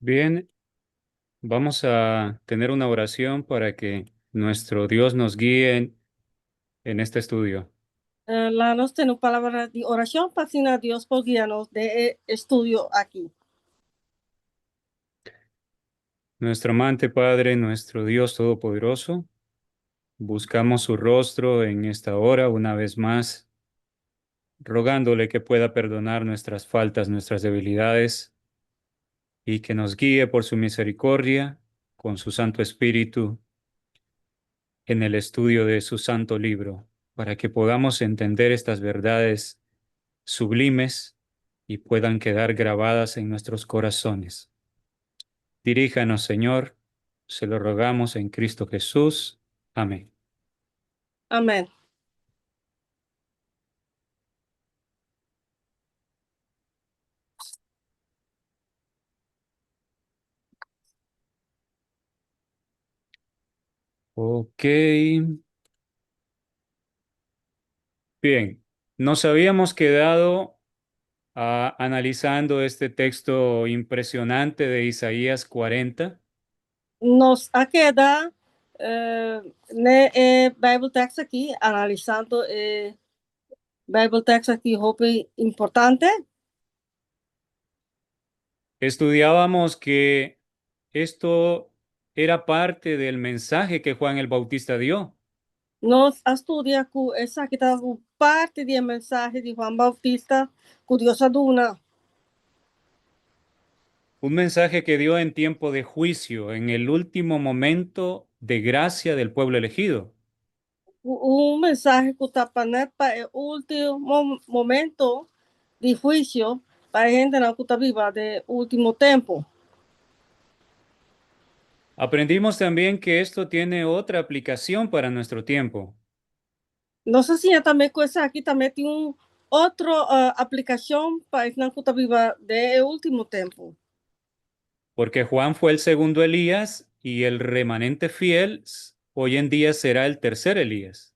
Bien, vamos a tener una oración para que nuestro Dios nos guíe en este estudio. Laga nos tene un palabra di orashon pa asina Dios por guia nos den e estudio aki. Nuestro amante Padre, nuestro Dios Todopoderoso, buscamos su rostro en esta hora una vez más, rogándole que pueda perdonar nuestras faltas, nuestras debilidades, y que nos guíe por su misericordia, con su Santo Espíritu, en el estudio de su santo libro, para que podamos entender estas verdades sublimes y puedan quedar grabadas en nuestros corazones. Diríjanos, Señor, se lo rogamos en Cristo Jesús. Amén. Amén. Ok. Bien, nos habíamos quedado analizando este texto impresionante de Isaías 40. Nos a keda ne e Bijbeltekst aki, analisando e Bijbeltekst aki hopi importante. Estudiábamos que esto era parte del mensaje que Juan el Bautista dio. Nos a studia ku esaki ta un parti di e mensahe di Juan Bautista ku Dios a duna. Un mensaje que dio en tiempo de juicio, en el último momento de gracia del pueblo elegido. Un mensahe ku ta pa nèt pa e último momento di huisio pa e hendenan ku ta biba den último tempu. Aprendimos también que esto tiene otra aplicación para nuestro tiempo. Nos a siña tambe ku esaki tambe tin un otro aplikashon pa esnan ku ta biba den e último tempu. Porque Juan fue el segundo Elías y el remanente fiel hoy en día será el tercer Elías.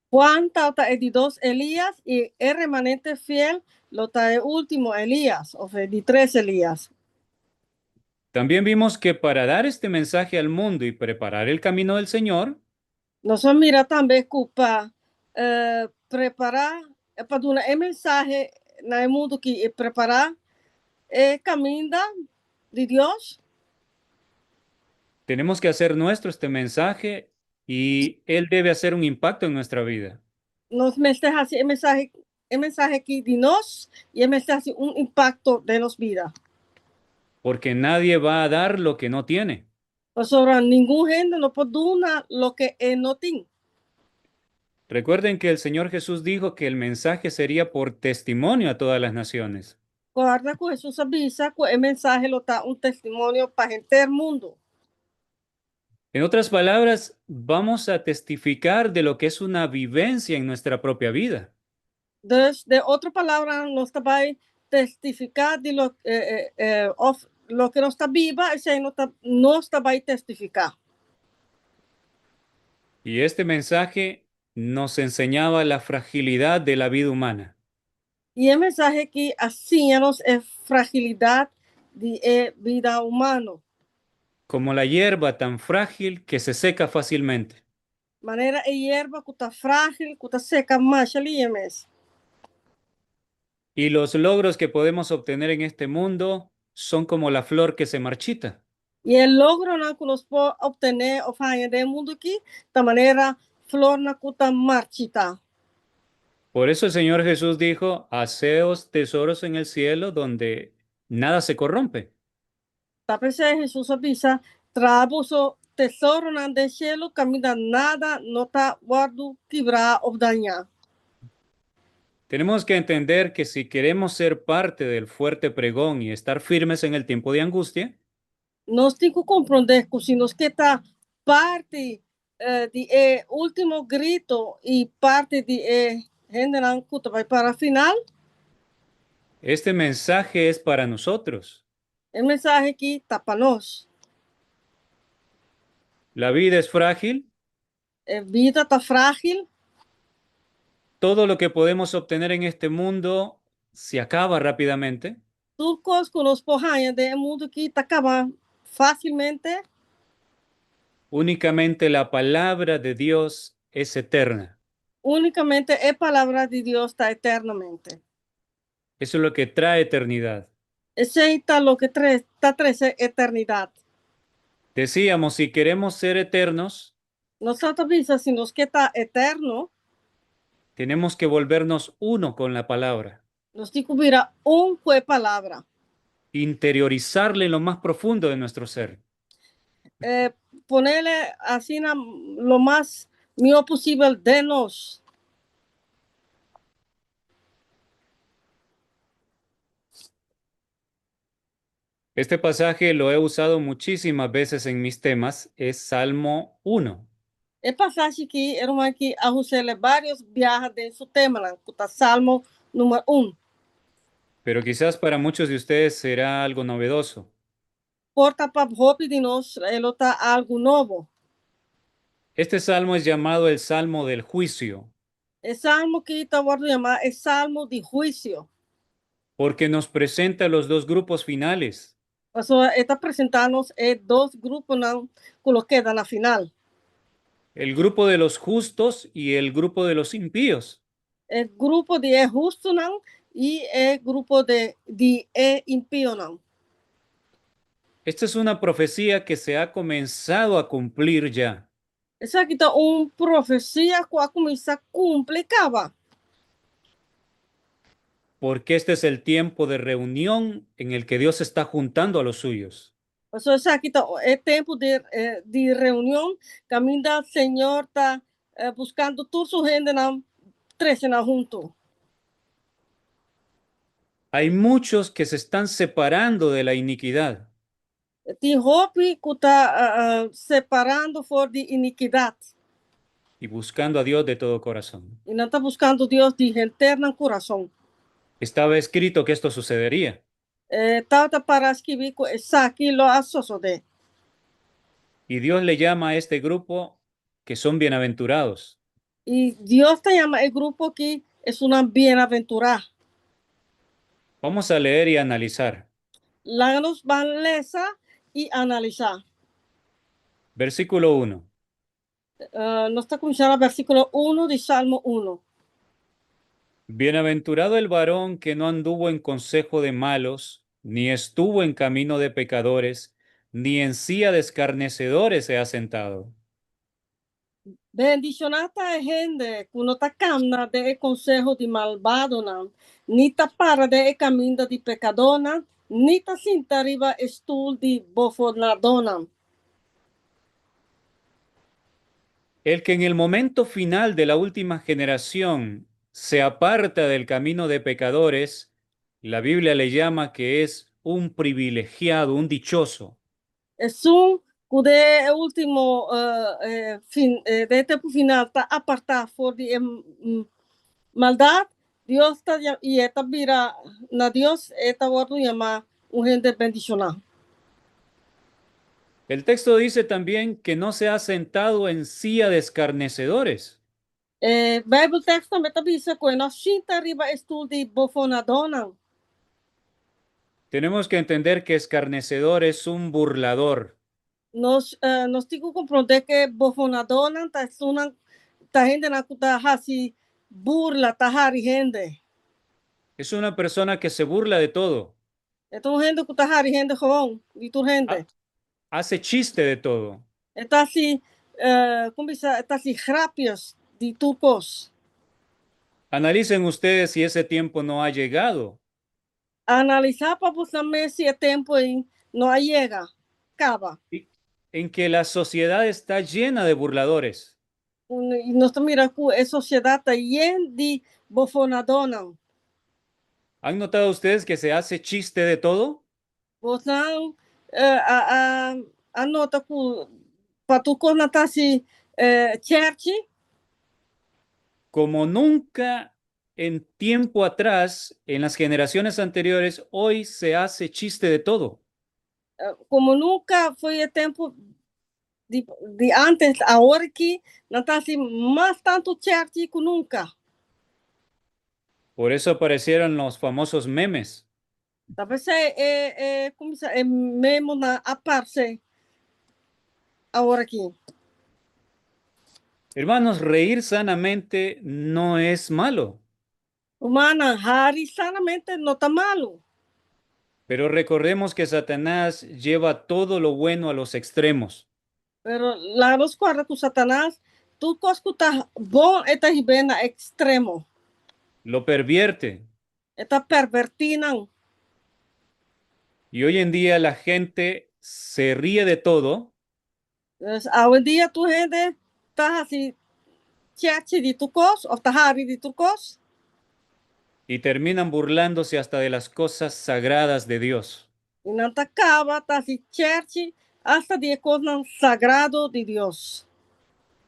Juan tabata e di dos Elías i e remanente fiel lo ta e último Elías, òf e di tres Elías. También vimos que para dar este mensaje al mundo y preparar el camino del Señor, Nos a mira tambe ku pa prepará, pa duna e mensahe na e mundu ki i prepará e kaminda di Dios, tenemos que hacer nuestro este mensaje y él debe hacer un impacto en nuestra vida. Nos mester hasi e mensahe e mensahe aki di nos i e mester hasi un impakto den nos bida. Porque nadie va a dar lo que no tiene. Pasobra ningun hende no por duna loke e no tin. Recuerden que el Señor Jesús dijo que el mensaje sería por testimonio a todas las naciones. Corda cu Jesús a bisa cu e mensahe lo ta un testimonio pa henter mundo. En otras palabras, vamos a testificar de lo que es una vivencia en nuestra propia vida. Dus, den otro palabranan, nos ta bai testifiká di lo òf loke nos ta biba, esei no ta nos ta bai testifiká. Y este mensahe nos enseñaba la fragilidad de la vida humana. I e mensahe akí a siña nos e fragilidat di e bida humano. Como la hierba tan frágil que se seca fácilmente. Manera e yerba ku ta frágil, ku ta seka masha liña mes. Y los logros que podemos obtener en este mundo son como la flor que se marchita. I e logronan ku nos por optené òf haña den e mundu akí ta manera flornan ku ta marchitá. Por eso el Señor Jesús dijo, Haceos tesoros en el cielo donde nada se corrompe. Ta p'esei Hesus a bisa, Traha boso tesoronan den shelu kaminda nada no ta wòrdu kibrá òf dañá. Tenemos que entender que si queremos ser parte del fuerte pregón y estar firmes en el tiempo de angustia, Nos tin ku komprondé ku si nos ke ta parti di e último grito i parti di e hendenan ku ta bai para final, Este mensaje es para nosotros. E mensahe aki ta pa nos. La vida es frágil. E bida ta frágil. Todo lo que podemos obtener en este mundo se acaba rápidamente. Tur kos ku nos por haña den e mundu akí ta kaba fásilmente. Únicamente la palabra de Dios es eterna. Únikamente e palabra di Dios ta eternamente. Eso es lo que trae eternidad. Esei ta loke ta trese eternidat. Decíamos, si queremos ser eternos, Nos tabata bisa, si nos ke ta eterno, tenemos que volvernos uno con la palabra, nos tin ku bira un ku e palabra. Interiorizarle en lo más profundo de nuestro ser. Ponele asina lo mas mihó posibel den nos. Este pasaje lo he usado muchísimas veces en mis temas, es Salmo 1. E pasashi akí e ruman akí a us'é vários biaha den su temanan, ku ta Salmo number 1. Pero quizás para muchos de ustedes será algo novedoso. Por ta pa hopi di nos e lo ta algu nobo. Este salmo es llamado el Salmo del Juicio, E salmo akí ta wòrdu yamá e Salmo di Huisio. Porque nos presenta los dos grupos finales. Pasobra e ta presentá nos e dos gruponan ku lo keda na final. El grupo de los justos y el grupo de los impíos. E grupo di e hustunan i e grupo di e impionan. Esta es una profecía que se ha comenzado a cumplir ya. Esaki ta un profesia ku a kuminsá kumpli kaba. Porque este es el tiempo de reunión en el que Dios está juntando a los suyos. Pasobra esaki ta e tempu di reunion kaminda Señor ta buskando tur su hendenan trese nan huntu. Hay muchos que se están separando de la iniquidad. Tin hopi ku ta separando for di inikidat. Y buscando a Dios de todo corazón. I nan ta buskando Dios di henter nan kurason. Estaba escrito que esto sucedería. Tabata pará skibí ku esaki lo a sosodé. Y Dios le llama a este grupo que son bienaventurados. I Dios ta yama e grupo akí esunnan bienaventurá. Vamos a leer y analizar. Laga nos ban lesa i analisá. Versículo 1. Nos ta kuminsá na versíkulo 1 di Salmo 1. Bienaventurado el varón que no anduvo en consejo de malos, ni estuvo en camino de pecadores, ni en silla de escarnecedores se ha sentado. Bendishoná ta e hende ku no ta kamna den e konseho di malbadonan, ni ta para den e kaminda di pekadónan, ni ta sinta riba e stul di bofonadónan. El que en el momento final de la última generación se aparta del camino de pecadores, la Biblia le llama que es un privilegiado, un dichoso. Esun ku den e último fin den e tempu final ta apartá for di e maldat, Dios ta i e ta bira na Dios, e ta wòrdu yamá un hende bendishoná. El texto dice también que no se ha sentado en silla de escarnecedores. E Bijbel tekst tambe ta bisa ku e no sinta riba e stul di bofonadónan. Tenemos que entender que escarnecedor es un burlador. Nos tin ku komprondé ku bofonadónan ta esunnan ta hendenan ku ta hasi burla, ta hari hende. Es una persona que se burla de todo. E ta un hende ku ta hari hende gewoon, di tur hende. Hace chiste de todo. E ta hasi, kon bisa, e ta hasi grapjes di tur kos. Analicen ustedes si ese tiempo no ha llegado. Analisá pa boso mes si e tempu ei no a yega kaba. En que la sociedad está llena de burladores. I nos ta mira ku e sosiedat ta yen di bofonadónan. ¿Han notado ustedes que se hace chiste de todo? Boso a nota ku pa tur kos nan ta hasi chèrchi? Como nunca en tiempo atrás, en las generaciones anteriores, hoy se hace chiste de todo. Komo nunka for di e tempu di antes, awor akí nan ta hasi mas tantu chèrchi ku nunka. Por eso aparecieron los famosos memes. Ta p'esei e e kuminsá e memonan a parse awor aki. Hermanos, reír sanamente no es malo. Rumannan, hari sanamente no ta malu. Pero recordemos que Satanás lleva todo lo bueno a los extremos. Pero laga nos kòrda ku Satanas tur kos ku ta bon e ta hib'é na ekstremo. Lo pervierte. E ta pervertí nan. Y hoy en día la gente se ríe de todo. Dus awendia tur hende ta hasi chèrchi di tur kos òf ta hari di tur kos. Y terminan burlándose hasta de las cosas sagradas de Dios. I nan ta kaba ta hasi chèrchi asta di e kosnan sagrado di Dios.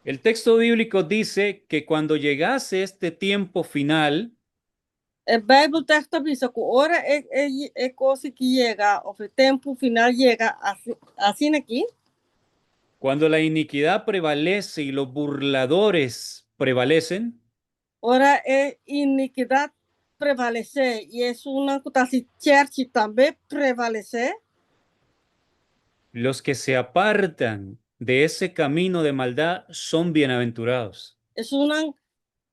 El texto bíblico dice que cuando llegase este tiempo final, E Bijbel tekst ta bisa ku ora e e e kos aki yega òf e tempu final yega asina aki, Cuando la iniquidad prevalece y los burladores prevalecen, Ora e inikidat prevalesé i esunnan ku ta hasi chèrchi tambe prevalesé. Los que se apartan de ese camino de maldad son bienaventurados. Esunnan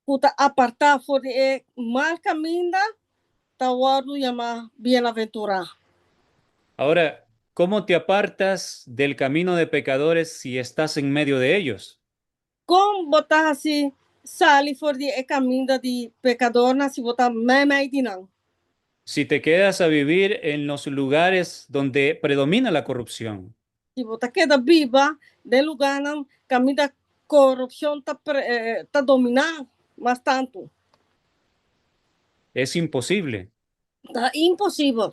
ku ta apartá for di e mal kaminda ta wòrdu yamá bienaventurá. Ahora, ¿cómo te apartas del camino de pecadores si estás en medio de ellos? Kon bo ta hasi sali for di e kaminda di pekadornan si bo ta meimei di nan? Si te quedas a vivir en los lugares donde predomina la corrupción. Si bo ta keda biba den lugánan kaminda korupshon ta ta dominá mas tantu. Es imposible. Ta imposibel.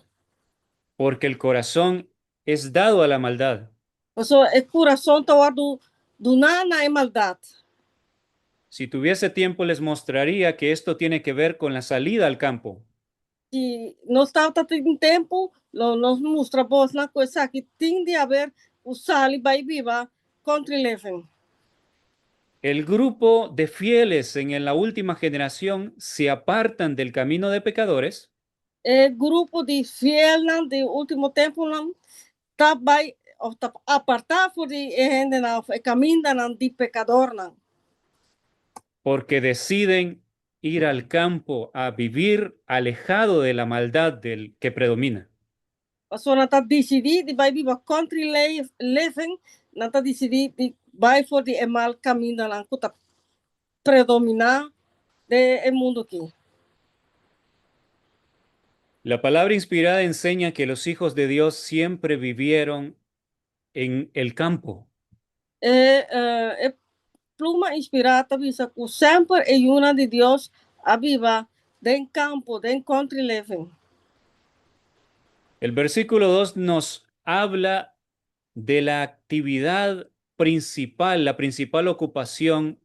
Porque el corazón es dado a la maldad. Pasobra e kurason ta wòrdu duná na e maldat. Si tuviese tiempo les mostraría que esto tiene que ver con la salida al campo. Si nos tabata tin tempu, lo nos mustra bosnan ku esaki tin di haber ku sali bai biba country living. El grupo de fieles en la última generación se apartan del camino de pecadores. E grupo di fielnan di último tempunan ta bai òf ta apartá for di e hendenan òf e kamindanan di pekadornan. Porque deciden ir al campo a vivir alejado de la maldad del que predomina. Pasobra nan ta disidí di bai biba country living, nan ta disidí di bai for di e mal kamindanan ku ta predominá den e mundu akí. La palabra inspirada enseña que los hijos de Dios siempre vivieron en el campo. E e pluma inspirá ta bisa ku semper e yunan di Dios a biba den kampo, den country living. El versículo 2 nos habla de la actividad principal, la principal ocupación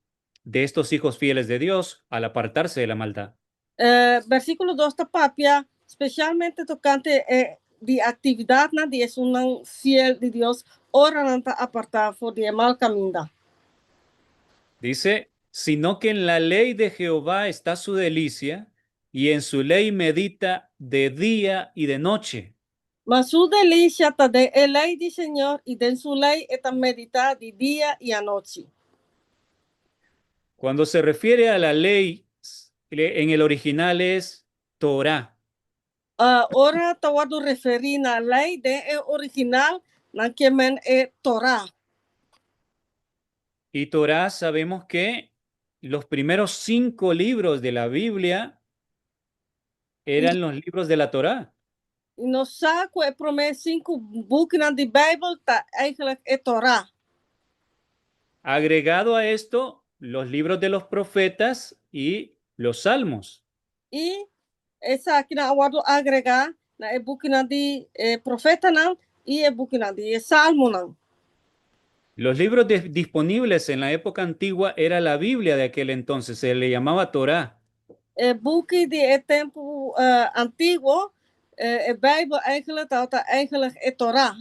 de estos hijos fieles de Dios al apartarse de la maldad. E versíkulo 2 ta papia spesialmente tokante e di aktividatnan di esunnan fiel di Dios ora nan ta apartá for di e mal kaminda. Dice, sino que en la ley de Jehová está su delicia, y en su ley medita de día y de noche. Ma su delisia ta den e lei di Señor, i den su lei e ta meditá di dia i anochi. Cuando se refiere a la ley, en el original es Torá. Ora ta wòrdu referí na lei den e original, nan ke men e Torá. Y Torá sabemos que los primeros cinco libros de la Biblia eran los libros de la Torá. I nos sa ku e promé sinku bukinan di Beibel ta eigenlijk e Torá. Agregado a esto, los libros de los profetas y los salmos. I esakinan a wòrdu agregá na e bukinan di e profetanan i e bukinan di e salmonan. Los libros disponibles en la época antigua era la Biblia de aquel entonces, se le llamaba Torá. E buki di e tempu antiguo, e Beibel eigenlijk tabata eigenlijk e Torá.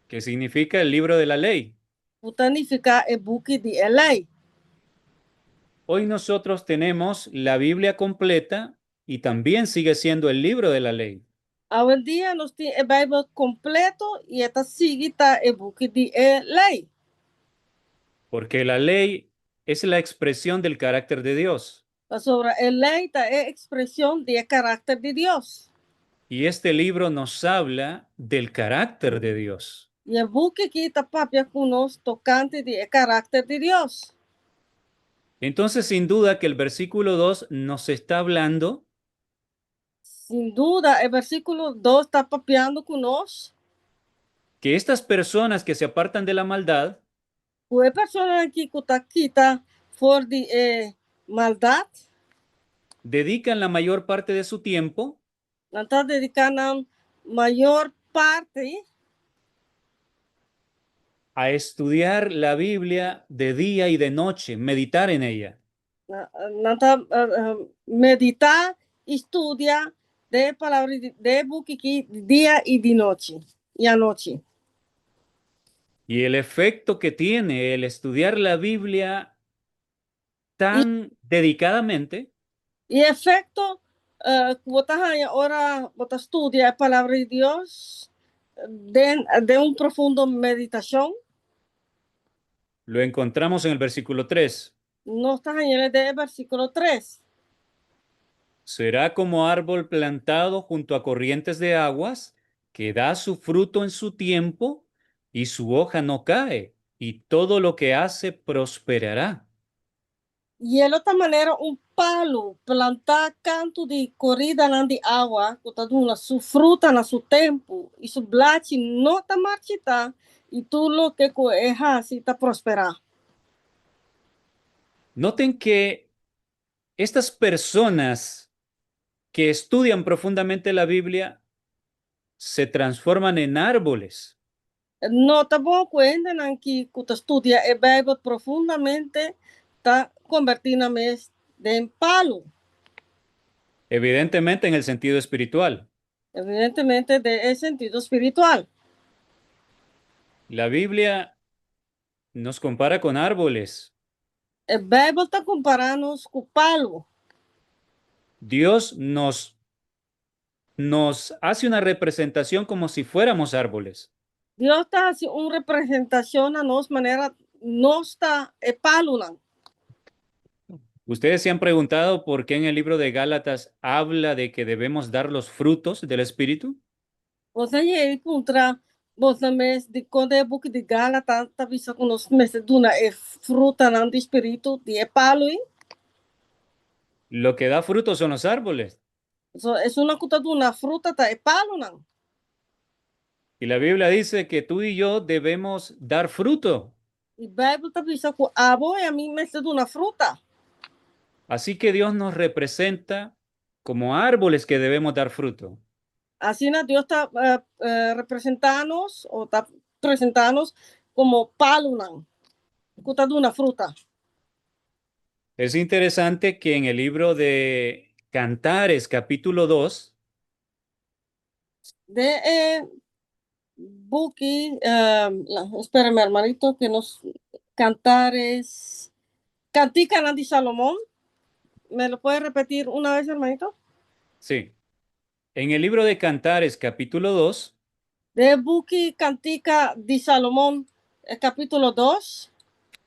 Que significa el libro de la ley. Ku ta nifiká e buki di e lei. Hoy nosotros tenemos la Biblia completa. Y también sigue siendo el libro de la ley. Awendia nos tin e Beibel kompleto i e ta sigui ta e buki di e lei. Porque la ley es la expresión del carácter de Dios. Pasobra e lei ta e ekspreshon di e karakter di Dios. Y este libro nos habla del carácter de Dios. I e buki akí ta papia ku nos tokante di e karakter di Dios. Entonces, sin duda que el versículo 2 nos está hablando Sin duda, e versíkulo 2 ta papiando ku nos que estas personas que se apartan de la maldad ku e personanan akí ku ta kita for di e maldat, dedican la mayor parte de su tiempo nan ta dediká nan mayor parti a estudiar la Biblia de día y de noche, meditar en ella. Nan ta meditá i studia den e palabra di den e buki akí di dia i di nochi i anochi. Y el efecto que tiene el estudiar la Biblia tan dedicadamente I e efekto ku bo ta haña ora bo ta studia e Palabra di Dios den den un profundo meditashon, lo encontramos en el versículo 3. Nos ta hañ'é den e versíkulo 3. Será como árbol plantado junto a corrientes de aguas, que da su fruto en su tiempo, y su hoja no cae, y todo lo que hace prosperará. I e lo ta manera un palu plantá kantu di koridanan di awa ku ta duna su fruta na su tempu, i su blachi no ta marchitá, i tur loke ku e hasi ta prosperá. Noten que estas personas que estudian profundamente la Biblia se transforman en árboles. Nota bon ku e hendenan ki ku ta studia e Beibel profundamente ta kombertí nan mes den palu. Evidentemente en el sentido espiritual. Evidentemente den e sentido spiritual. La Biblia nos compara con árboles. E Beibel ta kompará nos ku palu. Dios nos hace una representación como si fuéramos árboles. Dios ta hasi un representashon na nos manera nos ta e palunan. ¿Ustedes se han preguntado por qué en el libro de Gálatas habla de que debemos dar los frutos del Espíritu? Boso a yega di puntra boso mes dikon den e buki di Gálata ta bisa ku nos mester duna e frutanan di spiritu di e palu ei? Lo que da fruto son los árboles. So, esunnan ku ta duna fruta ta e palunan. Y la Biblia dice que tú y yo debemos dar fruto. I Beibel ta bisa ku abo i ami mester duna fruta. Así que Dios nos representa como árboles que debemos dar fruto. Asina Dios ta representá nos o ta presentá nos komo palunan ku ta duna fruta. Es interesante que en el libro de Cantares, capítulo 2, Den e buki, espérame, hermanito, que nos Cantares, Kantikanan di Salomon. ¿Me lo puede repetir una vez, hermanito? Sí. En el libro de Cantares, capítulo 2, Den buki Kantika di Salomon, kapítulo 2.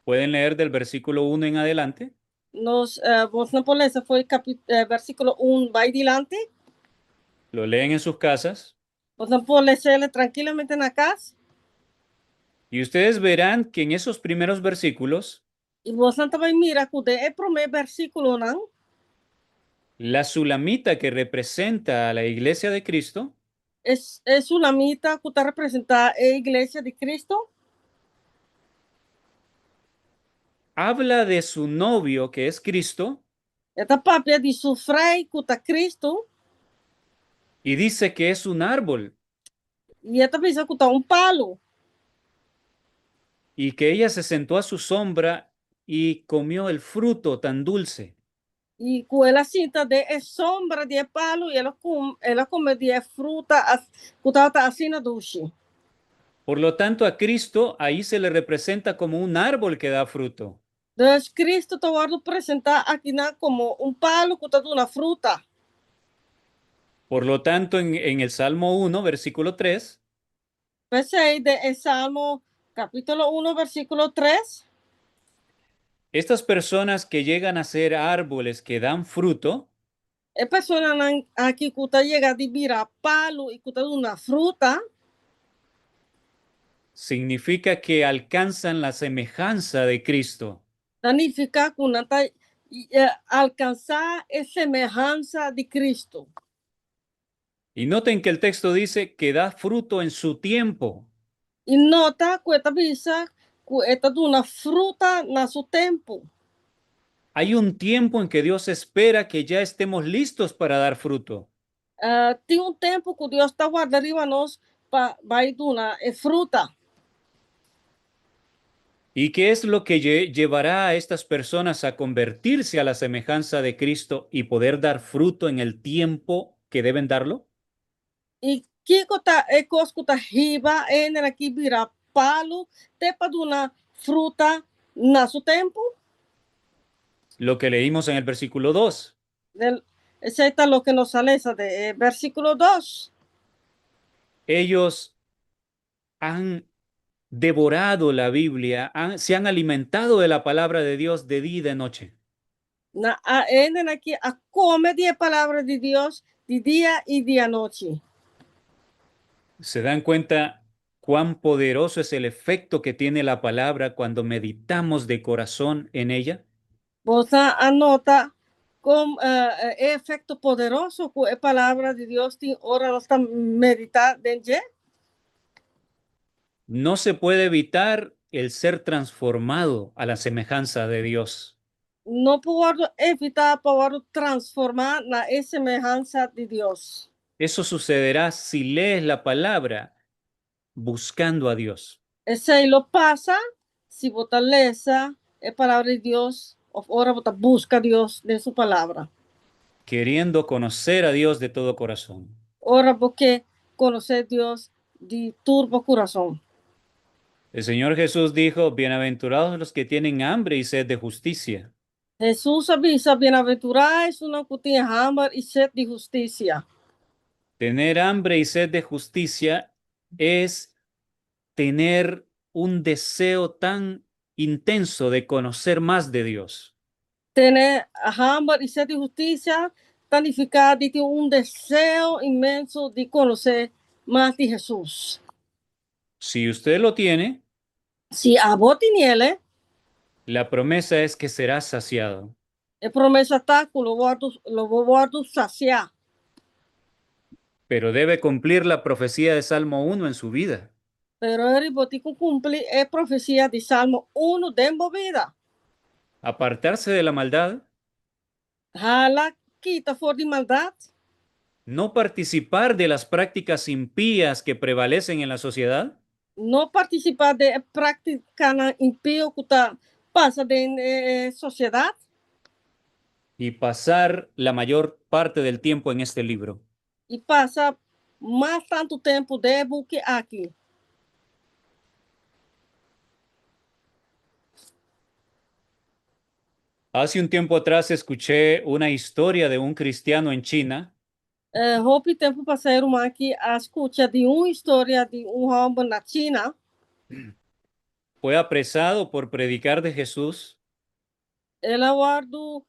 Pueden leer del versículo 1 en adelante. Nos, boso por lesa for di versíkulo 1 bai dilanti. Lo leen en sus casas. Boso por les'é trankilamente na kas. Y ustedes verán que en esos primeros versículos, I boso ta bai mira ku den e promé versíkulonan, la sulamita que representa a la iglesia de Cristo e sulamita ku ta representá e iglesia di Cristo, habla de su novio, que es Cristo, E ta papia di su frei ku ta Cristo. Y dice que es un árbol. I e ta bisa ku ta un palu. Y que ella se sentó a su sombra y comió el fruto tan dulce. I ku el a sinta den e sombra di e palu i el a el a kome di e fruta ku tabata asina dushi. Por lo tanto, a Cristo ahí se le representa como un árbol que da fruto. Dus Cristo ta wòrdu presentá akinan komo un palu ku ta duna fruta. Por lo tanto, en el Salmo 1, versículo 3, P'esei, den e Salmo kapítulo 1, versíkulo 3, estas personas que llegan a ser árboles que dan fruto, e personanan aki ku ta yega di bira palu i ku ta duna fruta, significa que alcanzan la semejanza de Cristo. Ta nifiká ku nan ta alkansá e semehansa di Kristu. Y noten que el texto dice que da fruto en su tiempo. I nota ku e ta bisa ku e ta duna fruta na su tempu. Hay un tiempo en que Dios espera que ya estemos listos para dar fruto. Tin un tempu ku Dios ta warda riba nos pa bai duna e fruta. ¿Y qué es lo que llevará a estas personas a convertirse a la semejanza de Cristo y poder dar fruto en el tiempo que deben darlo? I kiko ta e kos ku ta hiba e hendenan aki bira palu te pa duna fruta na su tempu? Lo que leímos en el versículo 2. Del, esei ta loke nos a lesa den e versíkulo 2. Ellos han devorado la Biblia, se han alimentado de la palabra de Dios de día y de noche. Nan a e hendenan aki a kome di e palabra di Dios di dia i di anochi. ¿Se dan cuenta cuán poderoso es el efecto que tiene la palabra cuando meditamos de corazón en ella? Bo ta a nota kon e efekto poderoso ku e palabra di Dios tin ora nos ta meditá den dje? No se puede evitar el ser transformado a la semejanza de Dios. No por wòrdu evitá pa wòrdu transformá na e semehansa di Dios. Eso sucederá si lees la palabra buscando a Dios. Esei lo pasa si bo ta lesa e Palabra di Dios òf ora bo ta buska Dios den su Palabra. Queriendo conocer a Dios de todo corazón. Ora bo ke konosé Dios di tur bo kurason. El Señor Jesús dijo, Bienaventurados los que tienen hambre y sed de justicia. Hesus a bisa, Bienaventurá esunnan ku tin hamber i set di hustisia. Tener hambre y sed de justicia es tener un deseo tan intenso de conocer más de Dios. Tene hamber i set di hustisia ta nifiká di tin un deseo inmenso di konosé mas di Hesus. Si usted lo tiene, Si abo tiniele, la promesa es que será saciado. E promesa ta ku lo wòrdu lo bo wòrdu sasiá. Pero debe cumplir la profecía de Salmo 1 en su vida. Pero eri bo tin ku kumpli e profesia di Salmo unu den bo bida. Apartarse de la maldad. Hala kita for di maldat. No participar de las prácticas impías que prevalecen en la sociedad. No participá den e prácticanan impío cu ta pasa den e sociedad. Y pasar la mayor parte del tiempo en este libro. Y pasa mas tantu tempu den e buki aki. Hace un tiempo atrás escuché una historia de un cristiano en China. Hopi tempu pasá e ruman aki a skucha di un historia di un hòmber na China. Fue apresado por predicar de Jesús. El a wòrdu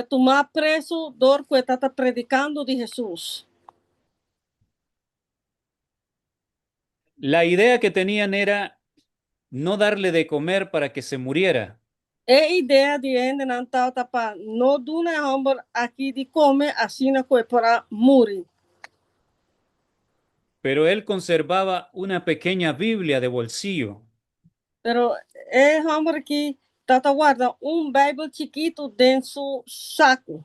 tumá presu dor ku e ta ta predikando di Hesus. La idea que tenían era no darle de comer para que se muriera. E idea di e hendenan tabata pa no duna e hòmber aki di kome asina ku e por a muri. Pero él conservaba una pequeña Biblia de bolsillo. Pero e hòmber aki tabata warda un Beibel chikitu den su saku.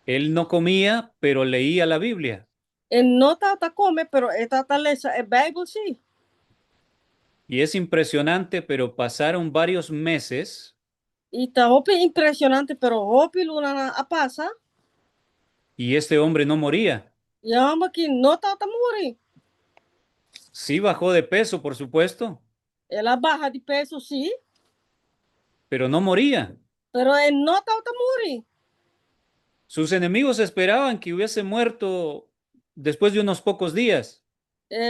Él no comía, pero leía la Biblia. E no tabata kome, pero e tabata lesa e Beibel sí. Y es impresionante, pero pasaron varios meses. I ta hopi impresionante, pero hopi lunanan a pasa. Y este hombre no moría. I e hòmber aki no tabata muri. Sí bajó de peso, por supuesto. El a baha di peso, sí. Pero no moría. Pero e no tabata muri. Sus enemigos esperaban que hubiese muerto después de unos pocos días.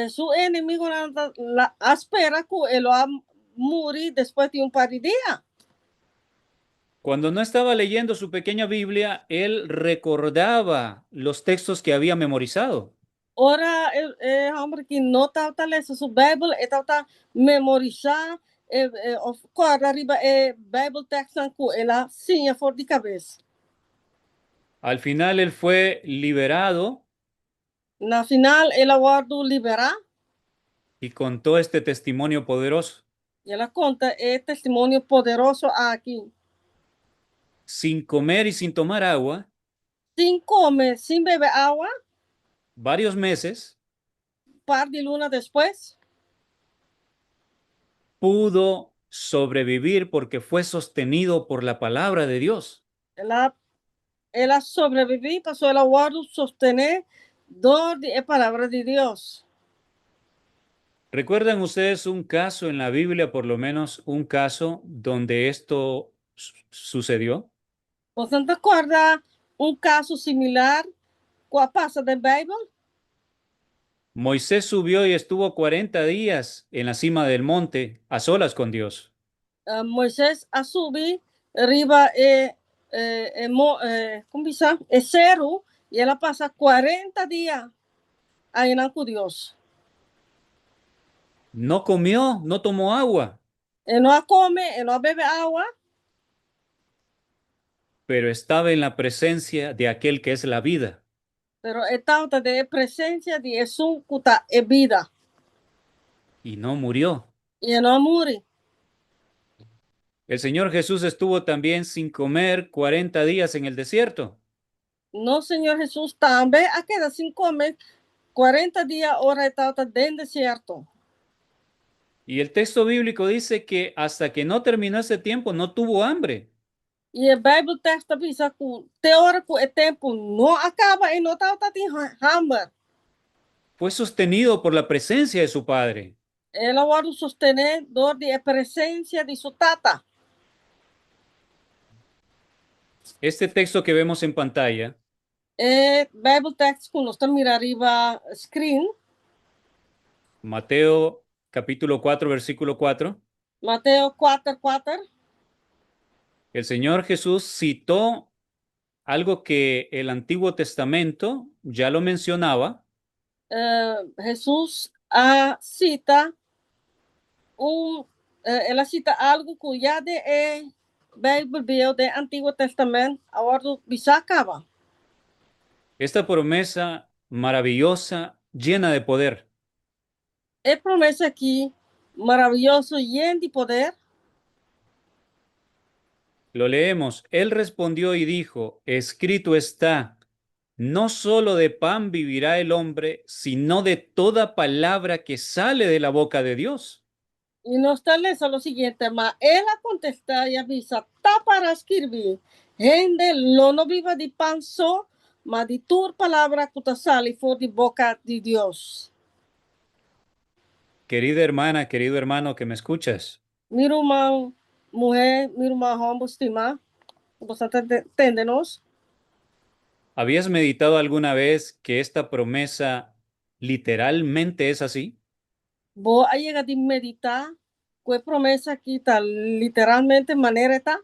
Su enemigunan a spera ku e lo a muri despues di un par di dia. Cuando no estaba leyendo su pequeña Biblia, él recordaba los textos que había memorizado. Ora e hòmber aki no tabata lesa su Beibel, e tabata memorisá òf kòrda riba e Beibeltekstnan ku el a siña for di kabes. Al final él fue liberado. Na final el a wòrdu liberá. Y contó este testimonio poderoso. I el a konta e testimonio poderoso aki. Sin comer y sin tomar agua. Sin kome, sin bebe awa. Varios meses. Par di luna despues. Pudo sobrevivir porque fue sostenido por la palabra de Dios. El a el a sobreviví pasobra el a wòrdu sostené dor di e palabra di Dios. ¿Recuerdan ustedes un caso en la Biblia, por lo menos un caso, donde esto sucedió? Boso ta kòrda un kaso similar ku a pasa den Beibel? Moisés subió y estuvo 40 días en la cima del monte a solas con Dios. Moisés a subi riba e kon bisa e seru i el a pasa 40 dia einan ku Dios. No comió, no tomó agua. E no a kome, e no a bebe awa. Pero estaba en la presencia de aquel que es la vida. Pero e tabata den e presensia di esun ku ta e bida. Y no murió. I e no a muri. El Señor Jesús estuvo también sin comer 40 días en el desierto. Nos Señor Hesus tambe a keda sin kome 40 dia ora e tabata den desierto. Y el texto bíblico dice que hasta que no terminó ese tiempo no tuvo hambre. I e Bijbel tekst ta bisa ku te ora ku e tempu no a kaba e no tabata tin hamber. Fue sostenido por la presencia de su Padre. El a wòrdu sostené dor di e presensia di su Tata. Este texto que vemos en pantalla. E Bijbel tekst ku nos ta mira riba screen. Mateo capítulo 4 versículo 4. Mateo 4, 4. El Señor Jesús citó algo que el Antiguo Testamento ya lo mencionaba. Hesus a sita un el a sita algu ku ya den e Beibel bieu den Antiguo Testament a wòrdu bisá kaba. Esta promesa maravillosa llena de poder. E promesa aki maravioso yen di poder. Lo leemos, Él respondió y dijo, Escrito está, No solo de pan vivirá el hombre, sino de toda palabra que sale de la boca de Dios. I nos ta lesa lo siguiente, Ma el a kontestá i a bisa, Ta para skirbí, Hende lo no biba di pan so, ma di tur palabra ku ta sali for di boka di Dios. Querida hermana, querido hermano que me escuchas. Mi ruman muhé, mi ruman hòmber stimá, ku bo sa ta tende nos. ¿Habías meditado alguna vez que esta promesa literalmente es así? Bo a yega di meditá ku e promesa aki ta literalmente manera e ta?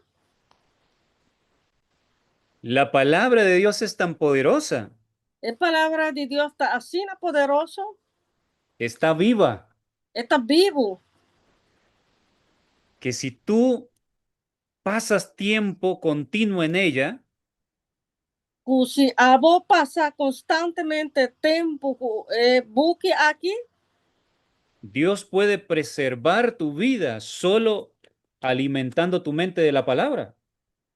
La palabra de Dios es tan poderosa. E palabra di Dios ta asina poderoso. Está viva. E ta bibu. Que si tú pasas tiempo continuo en ella. Ku si abo pasa konstantemente tempu ku e buki aki. Dios puede preservar tu vida solo alimentando tu mente de la palabra.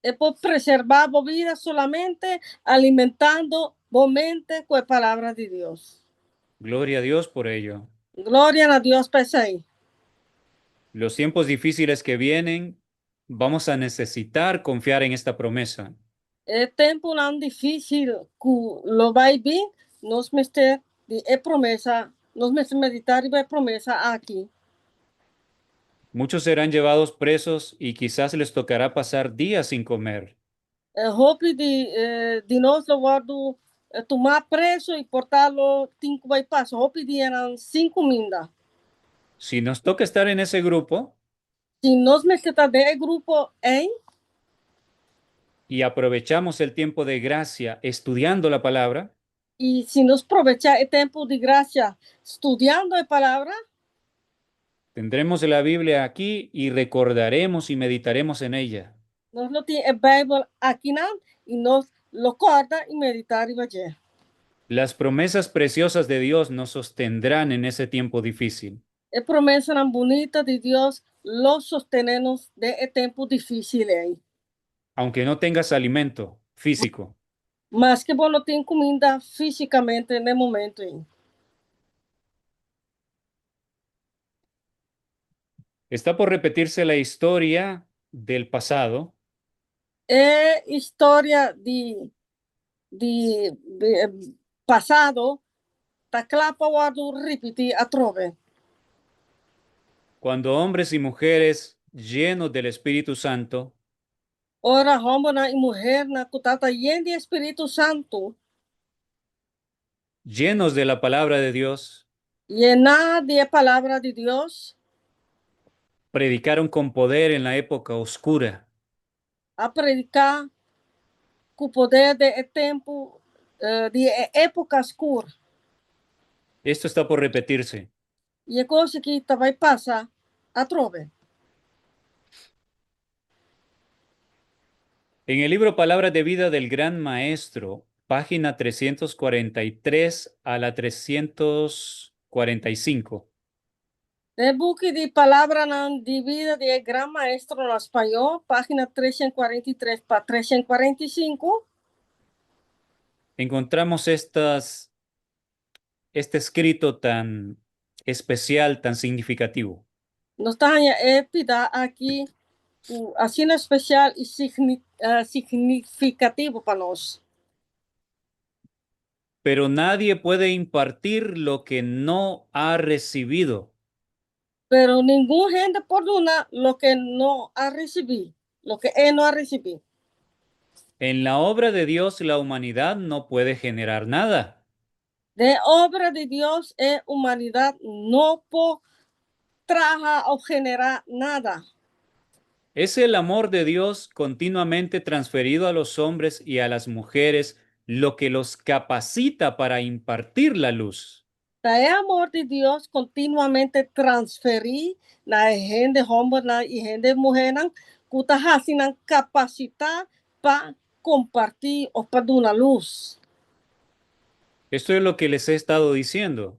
E por preservá bo bida solamente alimentando bo mente ku e Palabra di Dios. Gloria a Dios por ello. Gloria na Dios pa esei. Los tiempos difíciles que vienen, vamos a necesitar confiar en esta promesa. E tempunan difísil ku lo bai bin, nos mester di e promesa, nos mester meditá riba e promesa aki. Muchos serán llevados presos y quizás les tocará pasar días sin comer. Hopi di nos lo wòrdu tumá preso i por ta lo tin ku bai pasa hopi dianan sin kuminda. Si nos toca estar en ese grupo, Si nos mester ta den e grupo ei, y aprovechamos el tiempo de gracia estudiando la palabra, i si nos probechá e tempu di grasia studiando e Palabra, tendremos la Biblia aquí y recordaremos y meditaremos en ella. Nos lo tin e Beibel akinan i nos lo kòrda i meditá riba dje. Las promesas preciosas de Dios nos sostendrán en ese tiempo difícil. E promesanan bunita di Dios lo sostené nos den e tempu difísil ei. Aunque no tengas alimento físico. Maske bo no tin kuminda físikamente n'e momentu ei. Está por repetirse la historia del pasado. E historia di di pasado ta kla pa wòrdu ripití atrobe. Cuando hombres y mujeres llenos del Espíritu Santo Ora hòmbernan i muhernan ku tabata yen di e Spiritu Santu, llenos de la palabra de Dios, yená di e Palabra di Dios, predicaron con poder en la época oscura. A prediká ku poder den e tempu di e époka skur. Esto está por repetirse. I e kos aki ta bai pasa atrobe. En el libro Palabras de Vida del Gran Maestro, página 343 a la 345. Den e buki di Palabranan di Bida di e Gran Maestro na spañó, página 343 pa 345. Encontramos estas, este escrito tan especial, tan significativo. Nos ta haña e pida aki ku asina spesial i signifikativo pa nos. Pero nadie puede impartir lo que no ha recibido. Pero ningun hende por duna loke no a risibí, loke e no a risibí. En la obra de Dios la humanidad no puede generar nada. Den e obra di Dios e humanidat no por traha òf generá nada. Es el amor de Dios continuamente transferido a los hombres y a las mujeres lo que los capacita para impartir la luz. Ta e amor di Dios kontinuamente transferí na e hende hòmbernan i hende muhénan ku ta hasi nan kapasitá pa kompartí òf pa duna lus. Esto es lo que les he estado diciendo.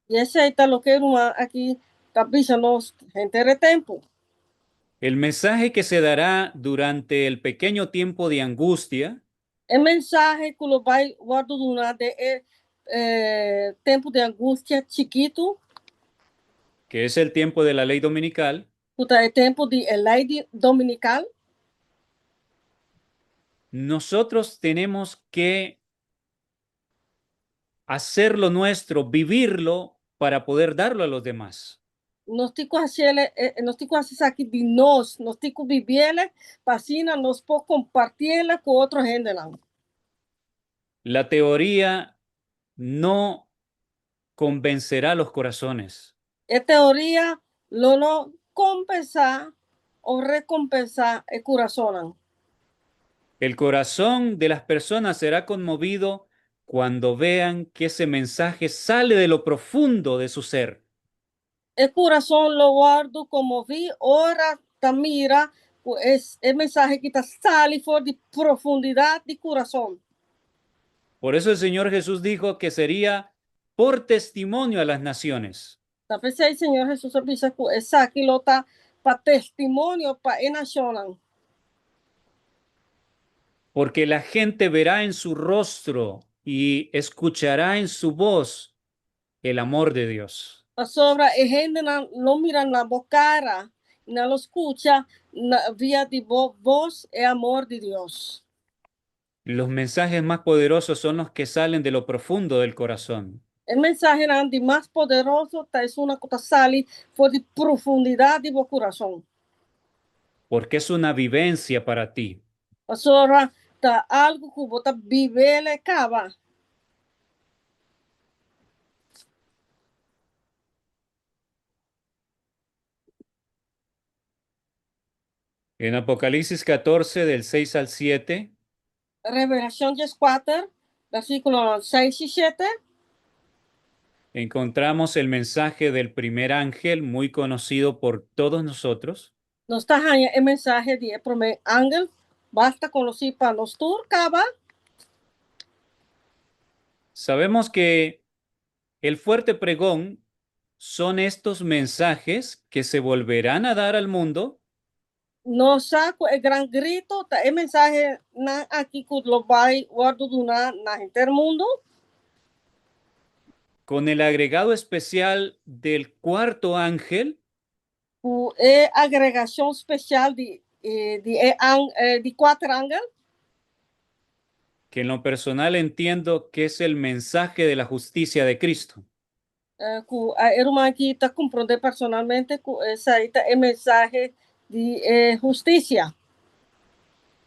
I esei ta loke e ruman aki ta bisa nos henter e tempu. El mensahe que se dará durante el pequeño tiempo de angustia. E mensahe ku lo bai wòrdu duna den e tempu di angustia chikitu. Que es el tiempo de la ley dominical. Ku ta e tempu di e lei di dominikal. Nosotros tenemos que hacerlo nuestro, vivirlo para poder darlo a los demás. Nos tin ku hasiele, nos tin ku hasi esaki di nos, nos tin ku bibiele pa asina nos por kompartiele ku otro hendenan. La teoría no convencerá los corazones. E teoria lo no kompensá o rekompensá e kurasonnan. El corazón de las personas será conmovido cuando vean que ese mensaje sale de lo profundo de su ser. E kurason lo wòrdu konmoví ora ta mira ku e mensahe aki ta sali for di profundidat di kurason. Por eso el Señor Jesús dijo que sería por testimonio a las naciones. Ta p'esei Señor Hesus a bisa ku esaki lo ta pa testimonio pa e nashonnan. Porque la gente verá en su rostro y escuchará en su voz el amor de Dios. Pasobra e hendenan lo mira na bo kara i nan lo skucha na via di bo bos e amor di Dios. Los mensajes más poderosos son los que salen de lo profundo del corazón. E mensahenan di mas poderoso ta esunnan ku ta sali for di profundidat di bo kurason. Porque es una vivencia para ti. Pasobra Ta algu ku bo ta bib'el kaba. En Apocalipsis 14, del 6 al 7, Revelashon 14, versíkulonan 6 i 7. Encontramos el mensaje del primer ángel, muy conocido por todos nosotros. Nos ta haña e mensahe di e promé angel, basta konosí pa nos tur kaba. Sabemos que el fuerte pregón son estos mensajes que se volverán a dar al mundo. Nos sa ku e gran grito ta e mensahenan aki ku lo bai wòrdu duná na henter mundu. Con el agregado especial del cuarto ángel. Ku e agregashon spesial di di e di kuater angel. Que en lo personal entiendo que es el mensaje de la justicia de Cristo. Ku e ruman aki ta komprondé personalmente ku esei ta e mensahe di e hustisia.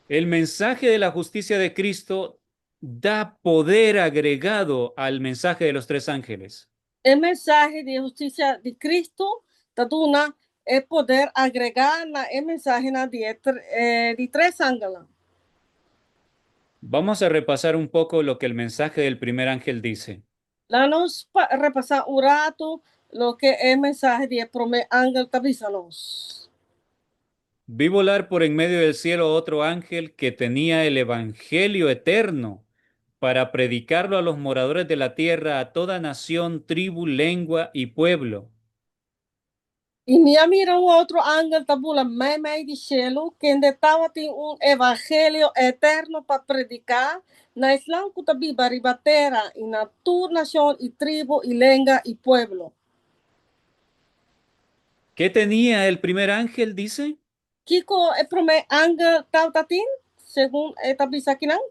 El mensaje de la justicia de Cristo da poder agregado al mensaje de los tres ángeles. E mensahe di e hustisia di Cristo ta duna e poder agregá na e mensahenan di e di tres angelnan. Vamos a repasar un poco lo que el mensaje del primer ángel dice. Laga nos repasá un ratu loke e mensahe di e promé angel ta bisa nos. Vi volar por en medio del cielo otro ángel que tenía el evangelio eterno para predicarlo a los moradores de la tierra, a toda nación, tribu, lengua y pueblo. I mi a mira un otro angel ta bula meimei di shelu, kende tabatin un evangelio eterno pa prediká na esnan ku ta biba riba tera i na tur nashon i tribu i lenga i pueblo. Ke tenia el primer ángel, dice? Kiko e promé angel tabata tin, segun e ta bisa akinan?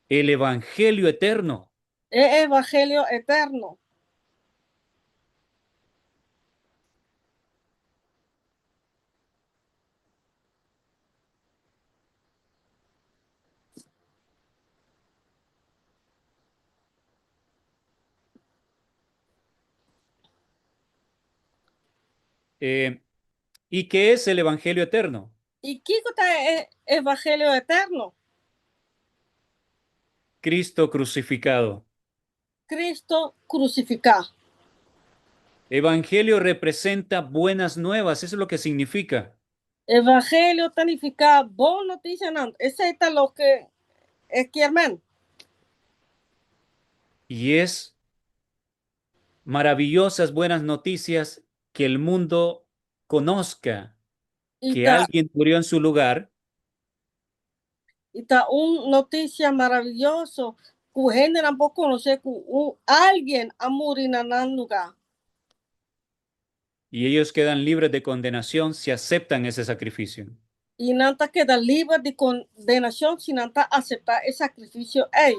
El evangelio eterno. E evangelio eterno. Y qué es el evangelio eterno? I kiko ta e evangelio eterno? Cristo crucificado. Cristo crucificá. Evangelio representa buenas nuevas, eso es lo que significa. Evangelio ta nifiká bon notisianan, esei ta loke e kier men. Y es maravillosas buenas noticias que el mundo conozca I que ta alguien murió en su lugar. I ta un notisia maravioso ku hendenan por konosé ku un alguien a muri na nan lugá. Y ellos quedan libres de condenación si aceptan ese sacrificio. I nan ta keda liber di kondenashon si nan ta aseptá e sakrifisio ei.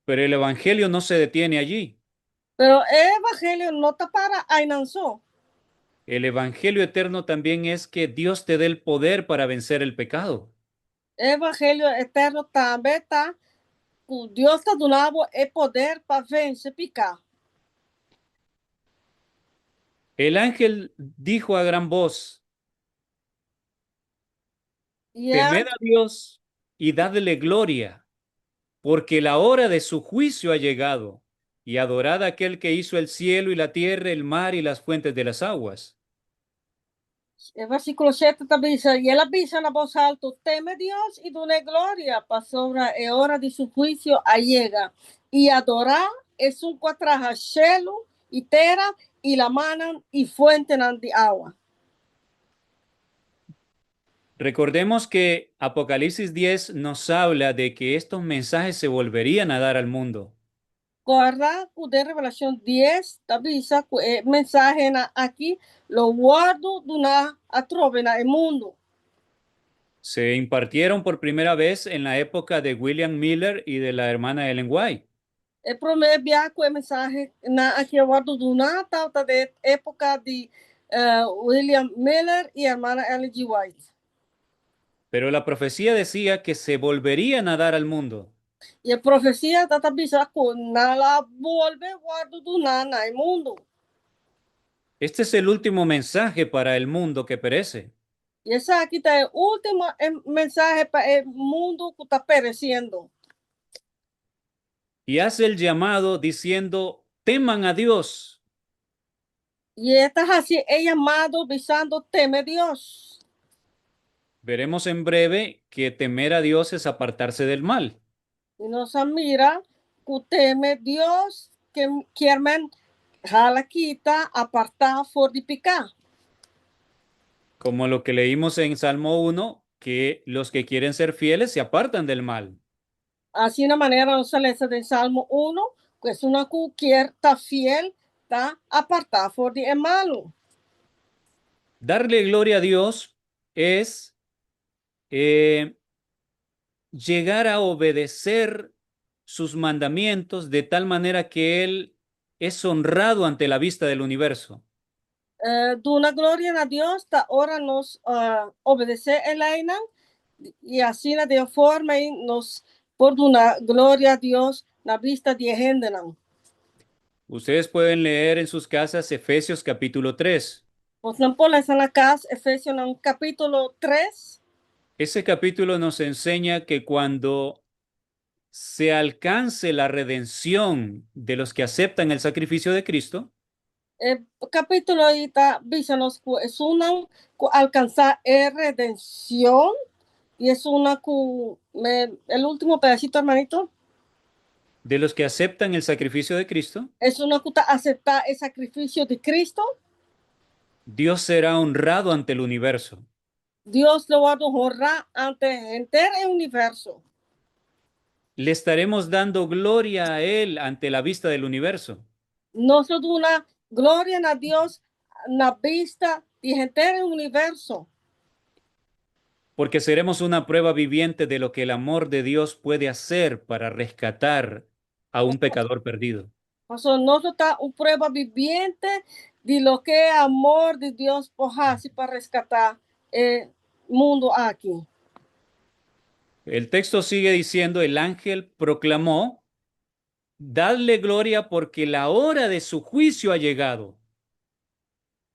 Pero el evangelio no se detiene allí. Pero e evangelio no ta para einan so. El evangelio eterno también es que Dios te dé el poder para vencer el pecado. E evangelio eterno tambe ta ku Dios ta duna bo e poder pa vense piká. El ángel dijo a gran voz, I e Temed a Dios y dadle gloria, porque la hora de su juicio ha llegado, y adorad a aquel que hizo el cielo y la tierra, el mar y las fuentes de las aguas. E versíkulo 7 ta bisa, I el a bisa na bos altu, Teme Dios i dun'é gloria, pasobra e ora di su huisio a yega, i adorá esun ku a traha shelu i tera i lamannan i fuentenan di awa. Recordemos que Apocalipsis 10 nos habla de que estos mensajes se volverían a dar al mundo. Kòrda ku den Revelashon 10 ta bisa ku e mensahenan aki lo wòrdu duná atrobe na e mundu. Se impartieron por primera vez en la época de William Miller y de la hermana Ellen White. E promé bia ku e mensahenan aki a wòrdu duná tabata den e époka di William Miller i hermana Ellen G. White. Pero la profecía decía que se volverían a dar al mundo. I e profesia tabata bisa ku nan lo bolbe wòrdu duná na mundu. Este es el último mensaje para el mundo que perece. I esaki ta e último mensahe pa e mundu ku ta peresiendo. Y hace el llamado diciendo: "Teman a Dios". I e ta hasi e yamado bisando: "Teme Dios". Veremos en breve que temer a Dios es apartarse del mal. I nos a mira ku teme Dios ke men hala kita, apartá for di piká. Como lo que leímos en Salmo 1, que los que quieren ser fieles se apartan del mal. Asina manera nos a lesa den Salmo 1, ku esun ku ke ta fiel, ta apartá for di e malu. Darle gloria a Dios es llegar a obedecer sus mandamientos de tal manera que Él es honrado ante la vista del universo. Duna gloria na Dios, ta ora nos obedesé e leinan, i asina di forma ei nos por duna gloria na Dios na bista di hendenan. Ustedes pueden leer en sus casas Efesios capítulo 3. Boso por lesa na kas, Efesionan kapítulo 3. Ese capítulo nos enseña que cuando se alcance la redención de los que aceptan el sacrificio de Cristo, E kapítulo ei ta bisa nos ku esunnan ku alkansá e redenshon i esunnan ku el último pedacito, hermanito. De los que aceptan el sacrificio de Cristo, Esunnan ku ta aseptá e sakrifisio di Kristu, Dios será honrado ante el universo. Dios lo wòrdu honrá ante henter e universo. Le estaremos dando gloria a Él ante la vista del universo. Nos lo duna gloria na Dios na bista di henter e universo. Porque seremos una prueba viviente de lo que el amor de Dios puede hacer para rescatar a un pecador perdido. Pasó nos ta un prueba viviente di loke amor di Dios por hasi pa reskatá e mundu aki. El texto sigue diciendo: el ángel proclamó: "Dadle gloria porque la hora de su juicio ha llegado".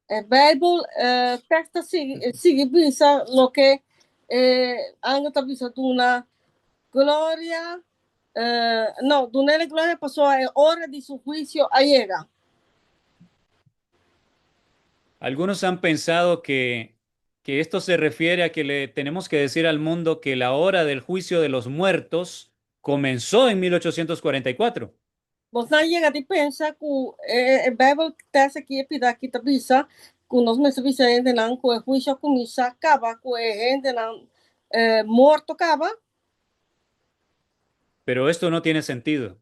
E Beibel teksto sigui bisa loke angel ta bisa: "Duna gloria, no, dun'é gloria, pasó e ora di su huisio a yega". Algunos han pensado que esto se refiere a que le tenemos que decir al mundo que la hora del juicio de los muertos comenzó en 1844. Boso a yega di pensa ku e Beibel teksto aki e pida aki ta bisa ku nos mester bisa hendenan ku e huisio a kuminsá kaba ku e hendenan morto kaba. Pero esto no tiene sentido.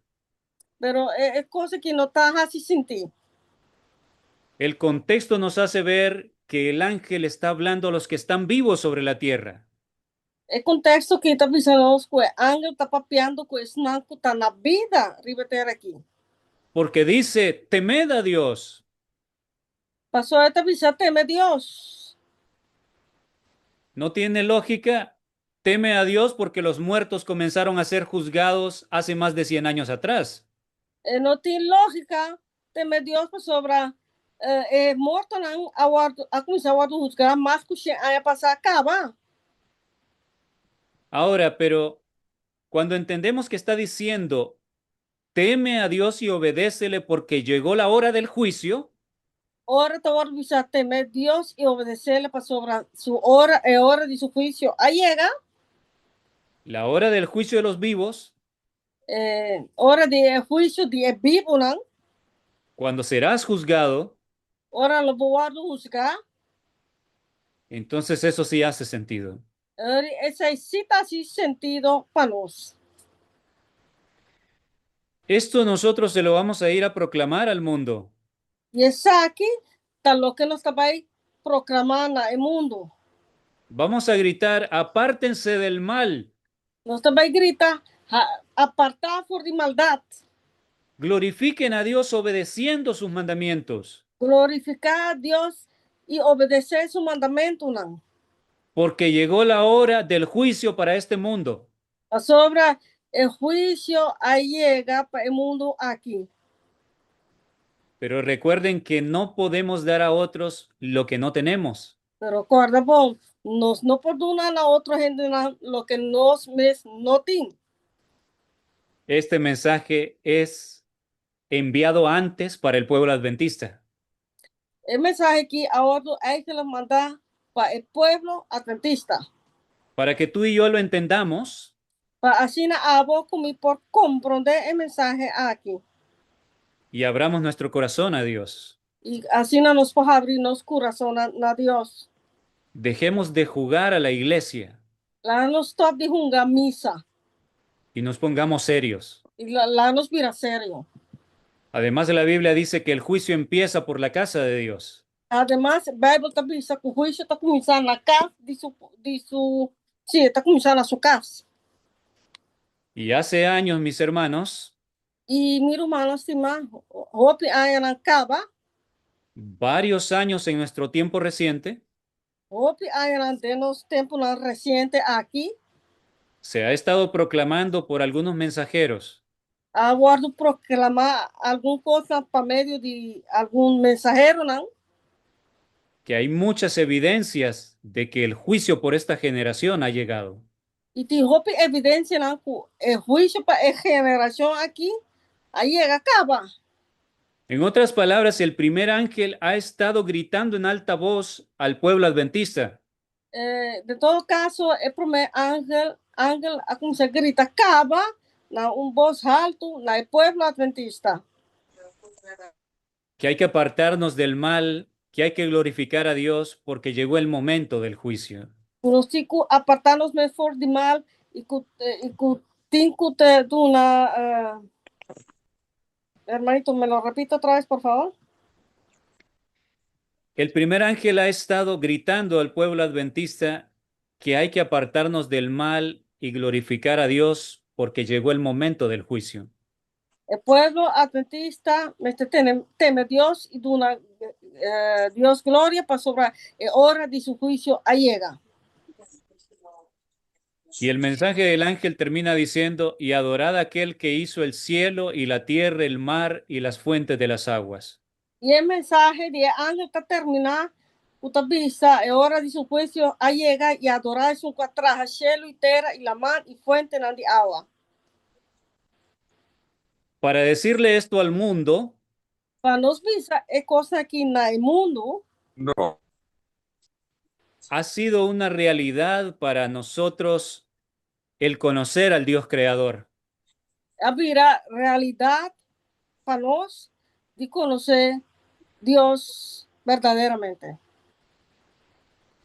Pero e kos aki no ta hasi sentido. El contexto nos hace ver que el ángel está hablando a los que están vivos sobre la tierra. E konteksto aki ta bisa nos ku e angel ta papiando ku esnan ku ta na bida riba tera aki. Porque dice: "Temed a Dios". Pasó e ta bisa: "Teme Dios". No tiene lógica. Teme a Dios porque los muertos comenzaron a ser juzgados hace más de 100 años atrás. No tin lógika, teme Dios pasobra e mortonan a kuminsá wòrdu husgá mas ku 100 aña pasá kaba. Ahora, pero cuando entendemos que está diciendo: "Teme a Dios y obedécele porque llegó la hora del juicio", Ora ta wòrdu bisa teme Dios i obedesé pasobra su ora e ora di su huisio a yega. La hora del juicio de los vivos, Ora di huisio di e bibunan, cuando serás juzgado, ora lo bo wòrdu husgá, entonces eso sí hace sentido. Esei sí ta hasi sentido pa nos. Esto nosotros se lo vamos a ir a proclamar al mundo. I esaki ta loke nos ta bai proklamá na mundu. Vamos a gritar: "Apártense del mal". Nos ta bai grita: "Apartá for di maldat". Glorifiquen a Dios obedeciendo sus mandamientos. Glorifiká Dios i obedesé su mandamentunan. Porque llegó la hora del juicio para este mundo. Pasobra e huisio a yega pa e mundu aki. Pero recuerden que no podemos dar a otros lo que no tenemos. Pero kòrda bon, nos no por duna na otro hende loke nos mes no tin. Este mensaje es enviado antes para el pueblo adventista. E mensahe aki a wòrdu eigenlijk mandá pa e pueblo atventista. Para que tú y yo lo entendamos Pa asina abo ku mi por komprondé e mensahe aki. Y abramos nuestro corazón a Dios. I asina nos por habri nos kurason na Dios. Dejemos de jugar a la iglesia Laga nos stòp di hunga misa. Y nos pongamos serios. I laga nos bira serio. Además, la Biblia dice que el juicio empieza por la casa de Dios. Ademas, Beibel ta bisa ku huisio ta kuminsá na kas di su di su sí, ta kuminsá na su kas. Y hace años, mis hermanos, I mi rumannan stimá, hopi añanan kaba, varios años en nuestro tiempo reciente, hopi añanan den nos tempunan resiente aki, se ha estado proclamando por algunos mensajeros a wòrdu proklamá algun kosnan pa medio di algun mensaheronan que hay muchas evidencias de que el juicio por esta generación ha llegado. I tin hopi evidensianan ku e huisio pa e generashon aki a yega kaba. En otras palabras, el primer ángel ha estado gritando en alta voz al pueblo adventista. Den todo kaso, e promé angel angel a kuminsá grita kaba na un bos haltu na e pueblo atventista. Que hay que apartarnos del mal, que hay que glorificar a Dios porque llegó el momento del juicio. Ku nos tin ku apartá nos mes for di mal i ku i ku tin ku te duna. Hermanito, ¿me lo repite otra vez, por favor? El primer ángel ha estado gritando al pueblo adventista que hay que apartarnos del mal y glorificar a Dios porque llegó el momento del juicio. E pueblo atventista mester tene teme Dios i duna Dios gloria pasobra e ora di su huisio a yega. Y el mensaje del ángel termina diciendo: "Y adorad a aquel que hizo el cielo y la tierra, el mar y las fuentes de las aguas". I e mensahe di e angel ta terminá ku ta bisa, E ora di su huisio a yega, i adorá esun ku a traha shelu i tera i laman i fuentenan di awa. Para decirle esto al mundo, Pa nos bisa e kosnan aki na e mundu, No. ha sido una realidad para nosotros el conocer al Dios creador. A bira realidat pa nos di konosé Dios berdaderamente.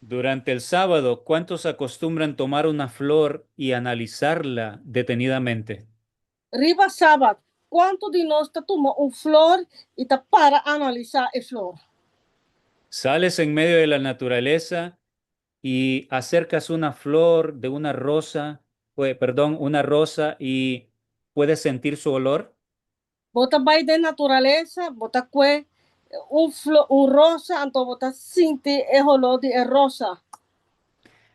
Durante el sábado, ¿cuántos acostumbran tomar una flor y analizarla detenidamente? Riba sabat, kuantu di nos ta tuma un flor i ta para analisá e flor? Sales en medio de la naturaleza y acercas una flor de una rosa, perdón, una rosa y puedes sentir su olor. Bo ta bai den naturalesa, bo ta kue un flor, un rosa, anto bo ta sinti e holó di e rosa.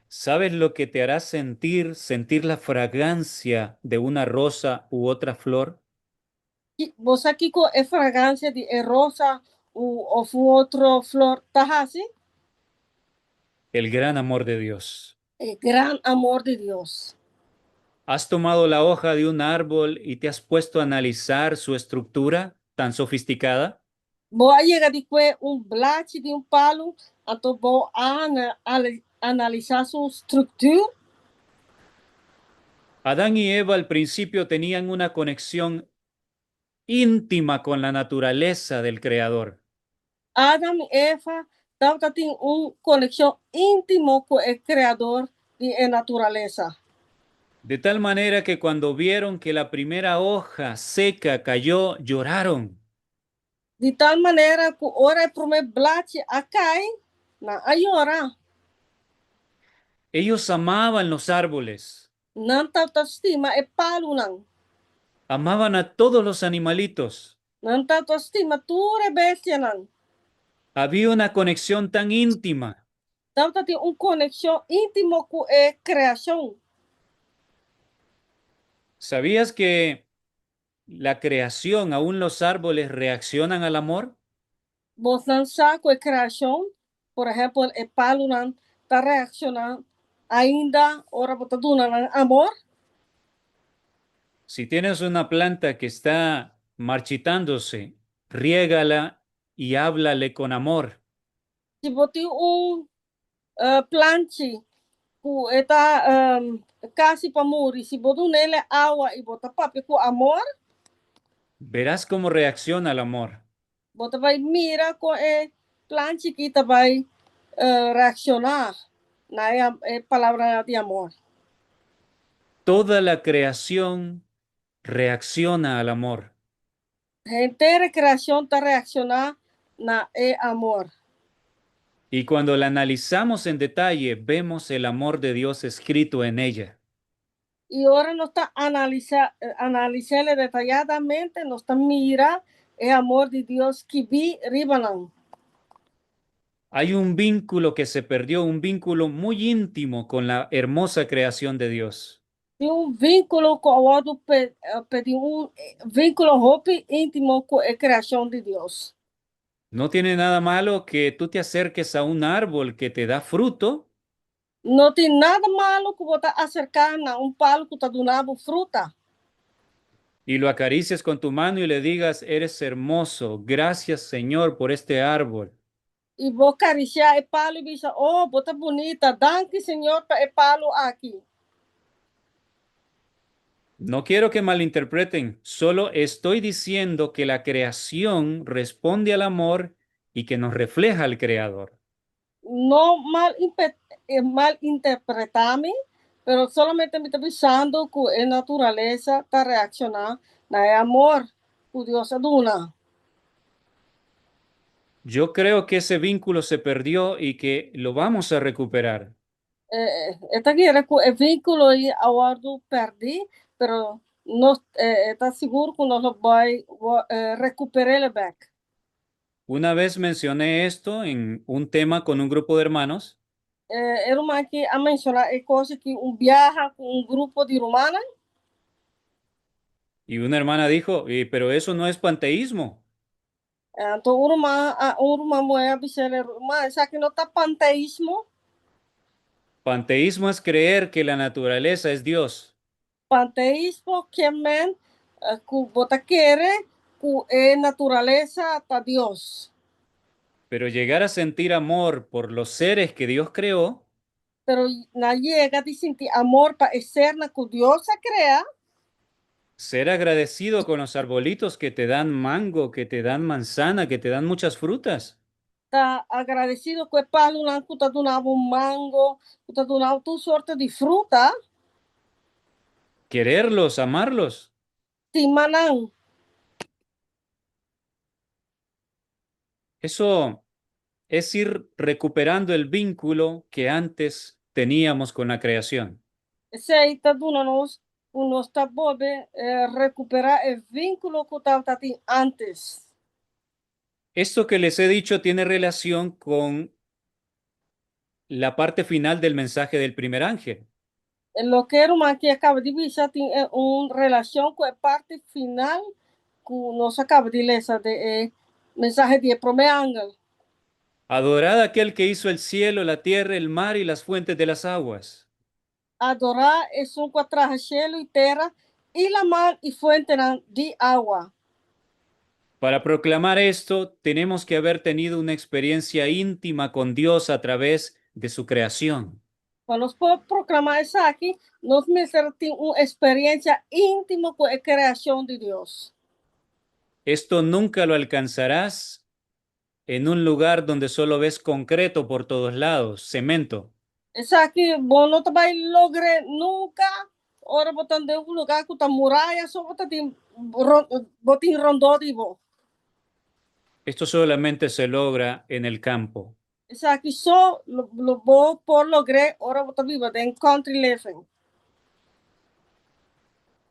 ¿Sabes lo que te hará sentir la fragancia de una rosa u otra flor? Bo sa kiko e fragansia di e rosa u òf un otro flor ta hasi? El gran amor de Dios. E gran amor di Dios. ¿Has tomado la hoja de un árbol y te has puesto a analizar su estructura tan sofisticada? Bo a yega di kue un blachi di un palu, anto bo a analisá su struktura? Adán y Eva al principio tenían una conexión íntima con la naturaleza del Creador. Adam i Eva tabatin un konekshon íntimo ku e Kreador di e naturalesa. De tal manera que cuando vieron que la primera hoja seca cayó, lloraron. Di tal manera ku ora e promé blachi a kai, nan a yora. Ellos amaban los árboles, Nan tabata stima e palunan. Amaban a todos los animalitos. Nan tabata stima tur e bestianan. Había una conexión tan íntima. Tabatin un konekshon íntimo ku e kreashon. ¿Sabías que la creación, aún los árboles, reaccionan al amor? Boso sa ku e kreashon, por ehèmpel, e palunan ta reakshoná ainda ora bo ta duna nan amor. Si tienes una planta que está marchitándose, riégala y háblale con amor. Si bo tin un planchi ku ta kasi pa muri, si bo dun'é awa i bo ta papia ku amor, Verás cómo reacciona al amor. Bo ta bai mira kon e planchi aki ta bai reakshoná na e palabra di amor. Toda la creación reacciona al amor. Henter kreashon ta reakshoná na e amor. Y cuando la analizamos en detalle, vemos el amor de Dios escrito en ella. I ora nos ta analisá detayadamente, nos ta mira e amor di Dios skirbí riba nan. Hay un vínculo que se perdió, un vínculo muy íntimo con la hermosa creación de Dios. Tin un vínkulo ku a pèrdè, un vínkulo hopi íntimo ku e kreashon di Dios. No tiene nada malo que tú te acerques a un árbol que te da fruto No tin nada malu ku bo aserká na un palu ku ta duna fruta. Y lo acaricies con tu mano y le digas: "Eres hermoso, gracias, Señor, por este árbol". I bo karisiá e palu i bisa: "Oh, bo ta bunita, danki, Señor, pa e palu aki." No quiero que malinterpreten, solo estoy diciendo que la creación responde al amor y que nos refleja al Creador. No malinterpretá mi, pero solamente mi ta bisando ku e naturalesa ta reakshoná na e amor ku Dios a duna. Yo creo que ese vínculo se perdió y que lo vamos a recuperar. E ta kere ku e vínkulo ei a wòrdu pèrdí, pero nos ta sigur ku nos lo bai rekuper'é bèk. Una vez mencioné esto en un tema con un grupo de hermanos E ruman aki a menshoná e kos aki un biaha ku un grupo di ruman. Y una hermana dijo: "Pero eso no es panteísmo". Anto un ruman muhé a bisa: "Ma esaki no ta panteísmo?" Panteísmo es creer que la naturaleza es Dios. Panteísmo ke men ku bo ta kere ku e naturalesa ta Dios. Pero llegar a sentir amor por los seres que Dios creó Pero na yega di sinti amor pa e sernan ku Dios a krea, ser agradecido con los arbolitos que te dan mango, que te dan manzana, que te dan muchas frutas. Ta agradesido ku e palunan ku ta duna mango, ku ta duna tur sorto di fruta, Quererlos, amarlos. Stima nan. Eso es ir recuperando el vínculo que antes teníamos con la creación. Esei ta duna nos, nos ta bolbe rekuperá e vínkulo ku tabatin antes. Esto que les he dicho tiene relación con la parte final del mensaje del primer ángel. Loke e ruman aki a kaba di bisa tin un relashon ku e parti final ku nos a kaba di lesa di e mensahe di promé angel. Adorad a aquel que hizo el cielo, la tierra, el mar y las fuentes de las aguas. Adorá esun ku a traha shelu i tera i laman i fuentenan di awa. Para proclamar esto, tenemos que haber tenido una experiencia íntima con Dios a través de su creación. Pa nos por proklamá esaki, nos mester tin un eksperensia íntimo ku e kreashon di Dios. Esto nunca lo alcanzarás en un lugar donde solo ves concreto por todos lados, cemento. Esaki bo no ta bai logra nunka, ora bo ta den un lugá ku ta muraya, so bo tin rondó di bo. Esto solamente se logra en el campo. Esaki so lo bo por logra ora bo ta biba den country living.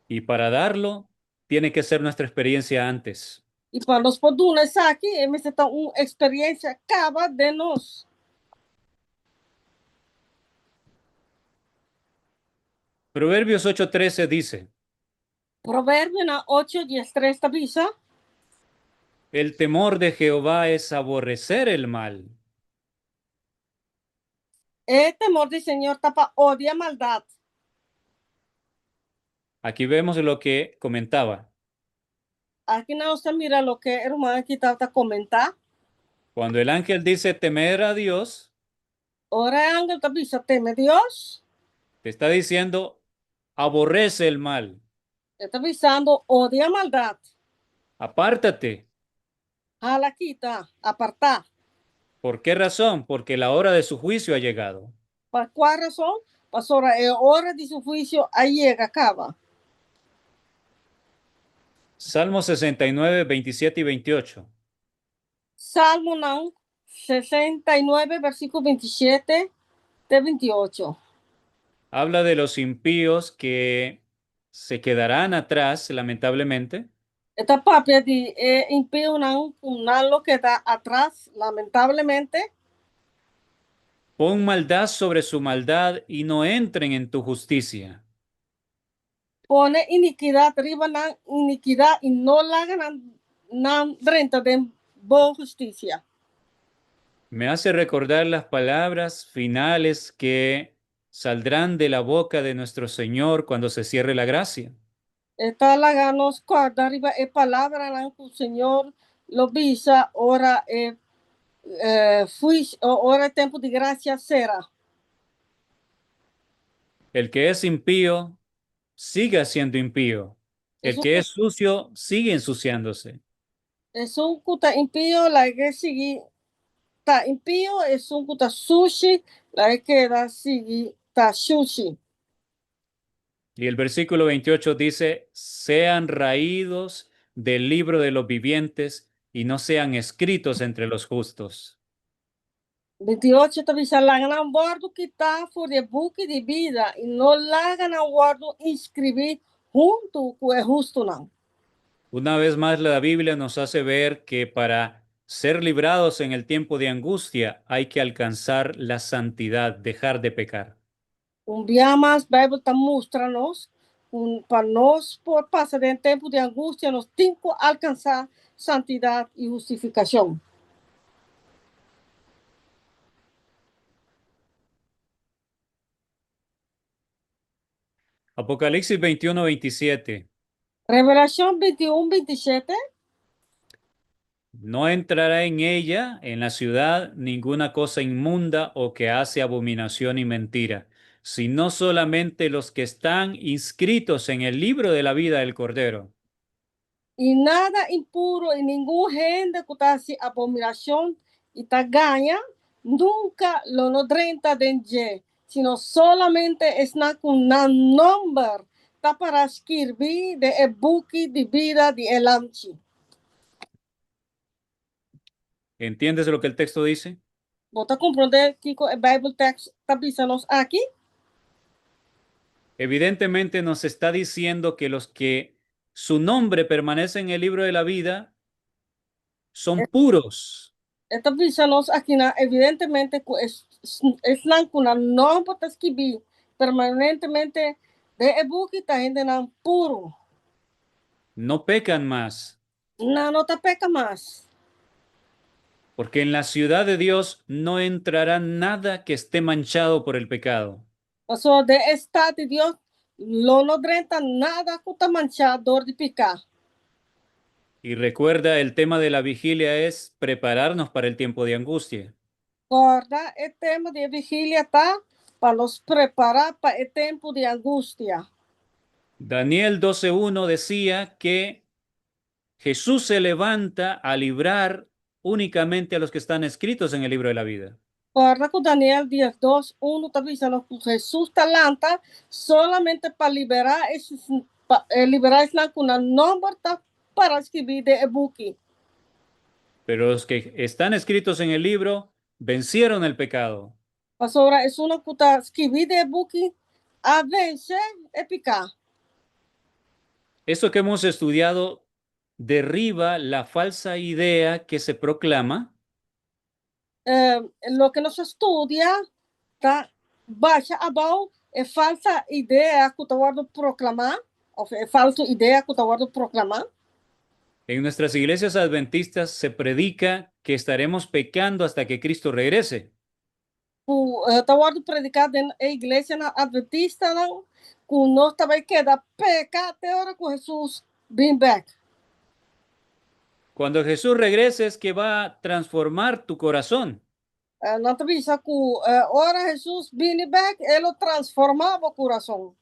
Y para darlo, tiene que ser nuestra experiencia antes. I pa nos por duna esaki, e mester ta un eksperensia kaba di nos. Proverbios 8:13 dice: Proverbionan ocho diestres ta bisa. El temor de Jehová es aborrecer el mal. E temor di Señor ta pa odia maldat. Aquí vemos lo que comentaba. Aki nos ta mira loke e ruman aki tabata komentá. Cuando el ángel dice temer a Dios, Ora e angel ta bisa teme Dios, te está diciendo aborrece el mal. E ta bisando odia maldat. Apártate. Hala kita, apartá. ¿Por qué razón? Porque la hora de su juicio ha llegado. Pa kua rason? Pasobra e ora di su huisio a yega kaba. Salmo 69, 27 y 28. Salmonan 69, versíkulo 27 te 28. Habla de los impíos que se quedarán atrás, lamentablemente. E ta papia di e impionan ku nan lo keda atras, lamentablemente. Pon maldad sobre su maldad y no entren en tu justicia. Pone inikidat riba nan inikidat i no laga nan nan drenta den bo hustisia. Me hace recordar las palabras finales que saldrán de la boca de nuestro Señor cuando se cierre la gracia. E ta laga nos kòrda riba e palabranan ku Señor lo bisa ora e ora e tempu di grasia sera. El que es impío, siga siendo impío. El que es sucio, sigue ensuciándose. Esun ku ta impío, laga e sigui ta impío, esun ku ta sushi, laga e keda sigui ta shushi. Y el versículo 28 dice, sean raídos del libro de los vivientes y no sean escritos entre los justos. 28 ta bisa, Laga nan wòrdu kitá for di e buki di bida i no laga nan wòrdu inskribí huntu ku e hustunan. Una vez más la Biblia nos hace ver que para ser librados en el tiempo de angustia hay que alcanzar la santidad, dejar de pecar. Un bia mas Beibel ta mustra nos ku pa nos por pasa den tempu di angustia nos tin ku alkansá santidat i hustifikashon. Apocalipsis 21, 27. Revelashon 21, 27. No entrará en ella, en la ciudad, ninguna cosa inmunda o que hace abominación y mentira, sino solamente los que están inscritos en el libro de la vida del Cordero. I nada impuro i ningun hende ku ta hasi abominashon i ta gaña, nunka lo no drenta den dje, sino solamente esnan ku nan nòmber ta pará skirbí den e buki di bida di e Lamchi. ¿Entiendes lo que el texto dice? Bo ta komprondé kiko e Bijbel tekst ta bisa nos aki? Evidentemente nos está diciendo que los que su nombre permanece en el libro de la vida son puros. E ta bisa nos akinan evidentemente ku esnan ku nan nòmber ta skibí permanentemente den e buki ta hendenan puru. No pecan mas. Nan no ta peka mas. Porque en la ciudad de Dios no entrará nada que esté manchado por el pecado. Pasobra den e stat di Dios lo no drenta nada ku ta manchá dor di piká. Y recuerda, el tema de la vigilia es prepararnos para el tiempo de angustia. Kòrda, e tema di e vigilia ta pa nos prepará pa e tempu di angustia. Daniel 12:1 decía que Jesús se levanta a librar únicamente a los que están escritos en el libro de la vida. Kòrda ku Daniel 12, unu ta bisa nos ku Hesus ta lanta solamente pa liberá pa liberá esnan ku nan nòmber ta para skibí den e buki. Pero los que están escritos en el libro vencieron el pecado. Pasobra esunnan ku ta skibí den e buki a vense e piká. Esto que hemos estudiado derriba la falsa idea que se proclama Loke nos a studia ta basha abou E falsa idea ku ta wòrdu proklamá, òf e falso idea ku ta wòrdu proklamá. En nuestras iglesias adventistas se predica que estaremos pecando hasta que Cristo regrese. Ku ta wòrdu prediká den e iglesianan adventistanan ku nos ta bai keda peka te ora ku Hesus bin bèk. Cuando Jesús regrese es que va a transformar tu corazón. Nan ta bisa ku ora Hesus bini bèk e lo transformá bo kurason.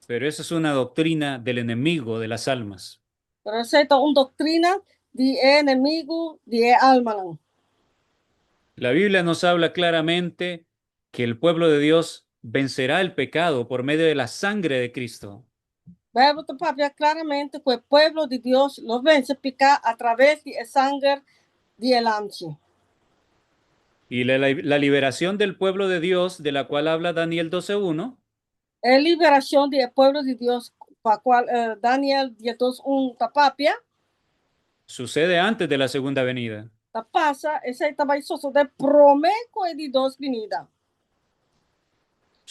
Pero esa es una doctrina del enemigo de las almas. Pero esei ta un doktrina di e enemigu di e almanan. La Biblia nos habla claramente que el pueblo de Dios vencerá el pecado por medio de la sangre de Cristo. Bijbel ta papia klaramente ku e pueblo di Dios lo vense piká atraves di e sanger di e Lamchi. Y la, la liberación del pueblo de Dios, de la cual habla Daniel 12.1, E liberashon di e pueblo di Dios pa kual Daniel 12.1 ta papia, sucede antes de la segunda venida. Ta pasa, esei ta bai sosodé promé ku e di dos binida.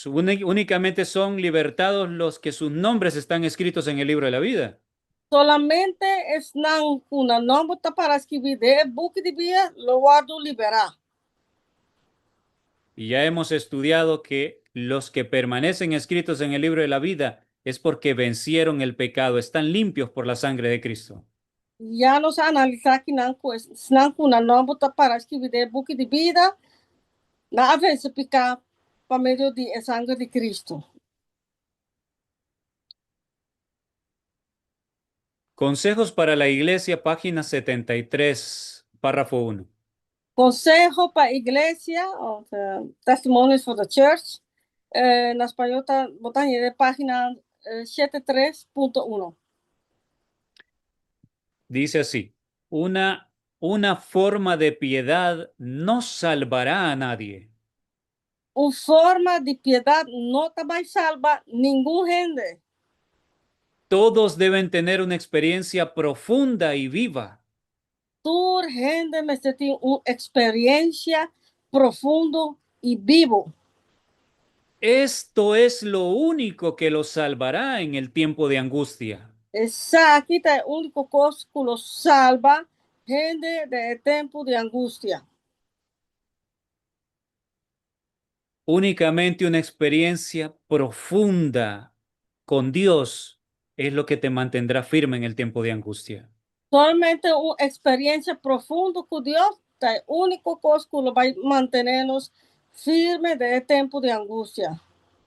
Únicamente son libertados los que sus nombres están escritos en el libro de la vida. Solamente esnan ku nan nòmber ta para skibí den e buki di bida lo wòrdu liberá. Y ya hemos estudiado que los que permanecen escritos en el libro de la vida es porque vencieron el pecado, están limpios por la sangre de Cristo. Ya nos a analisá kinan ku esnan ku nan nòmber ta para skibí den e buki di bida, nan a vense piká pa medio di e sanger di Kristu. Consejos para la Iglesia, página 73, párrafo 1. Conseho pa Iglesia, òf Testimonies for the Church, na spañó ta bo ta haña den página 73.1. Dice así: Una forma de piedad no salvará a nadie. Un forma di piedat no ta bai salba ningun hende. Todos deben tener una experiencia profunda y viva. Tur hende mester tin un eksperensia profundo i bibu. Esto es lo único que los salvará en el tiempo de angustia. Esaki ta e úniko kos ku lo salba hende den e tempu di angustia. Únicamente una experiencia profunda con Dios es lo que te mantendrá firme en el tiempo de angustia. Solamente un eksperensia profundo ku Dios ta e úniko kos ku lo bai mantené nos firme den e tempu di angustia.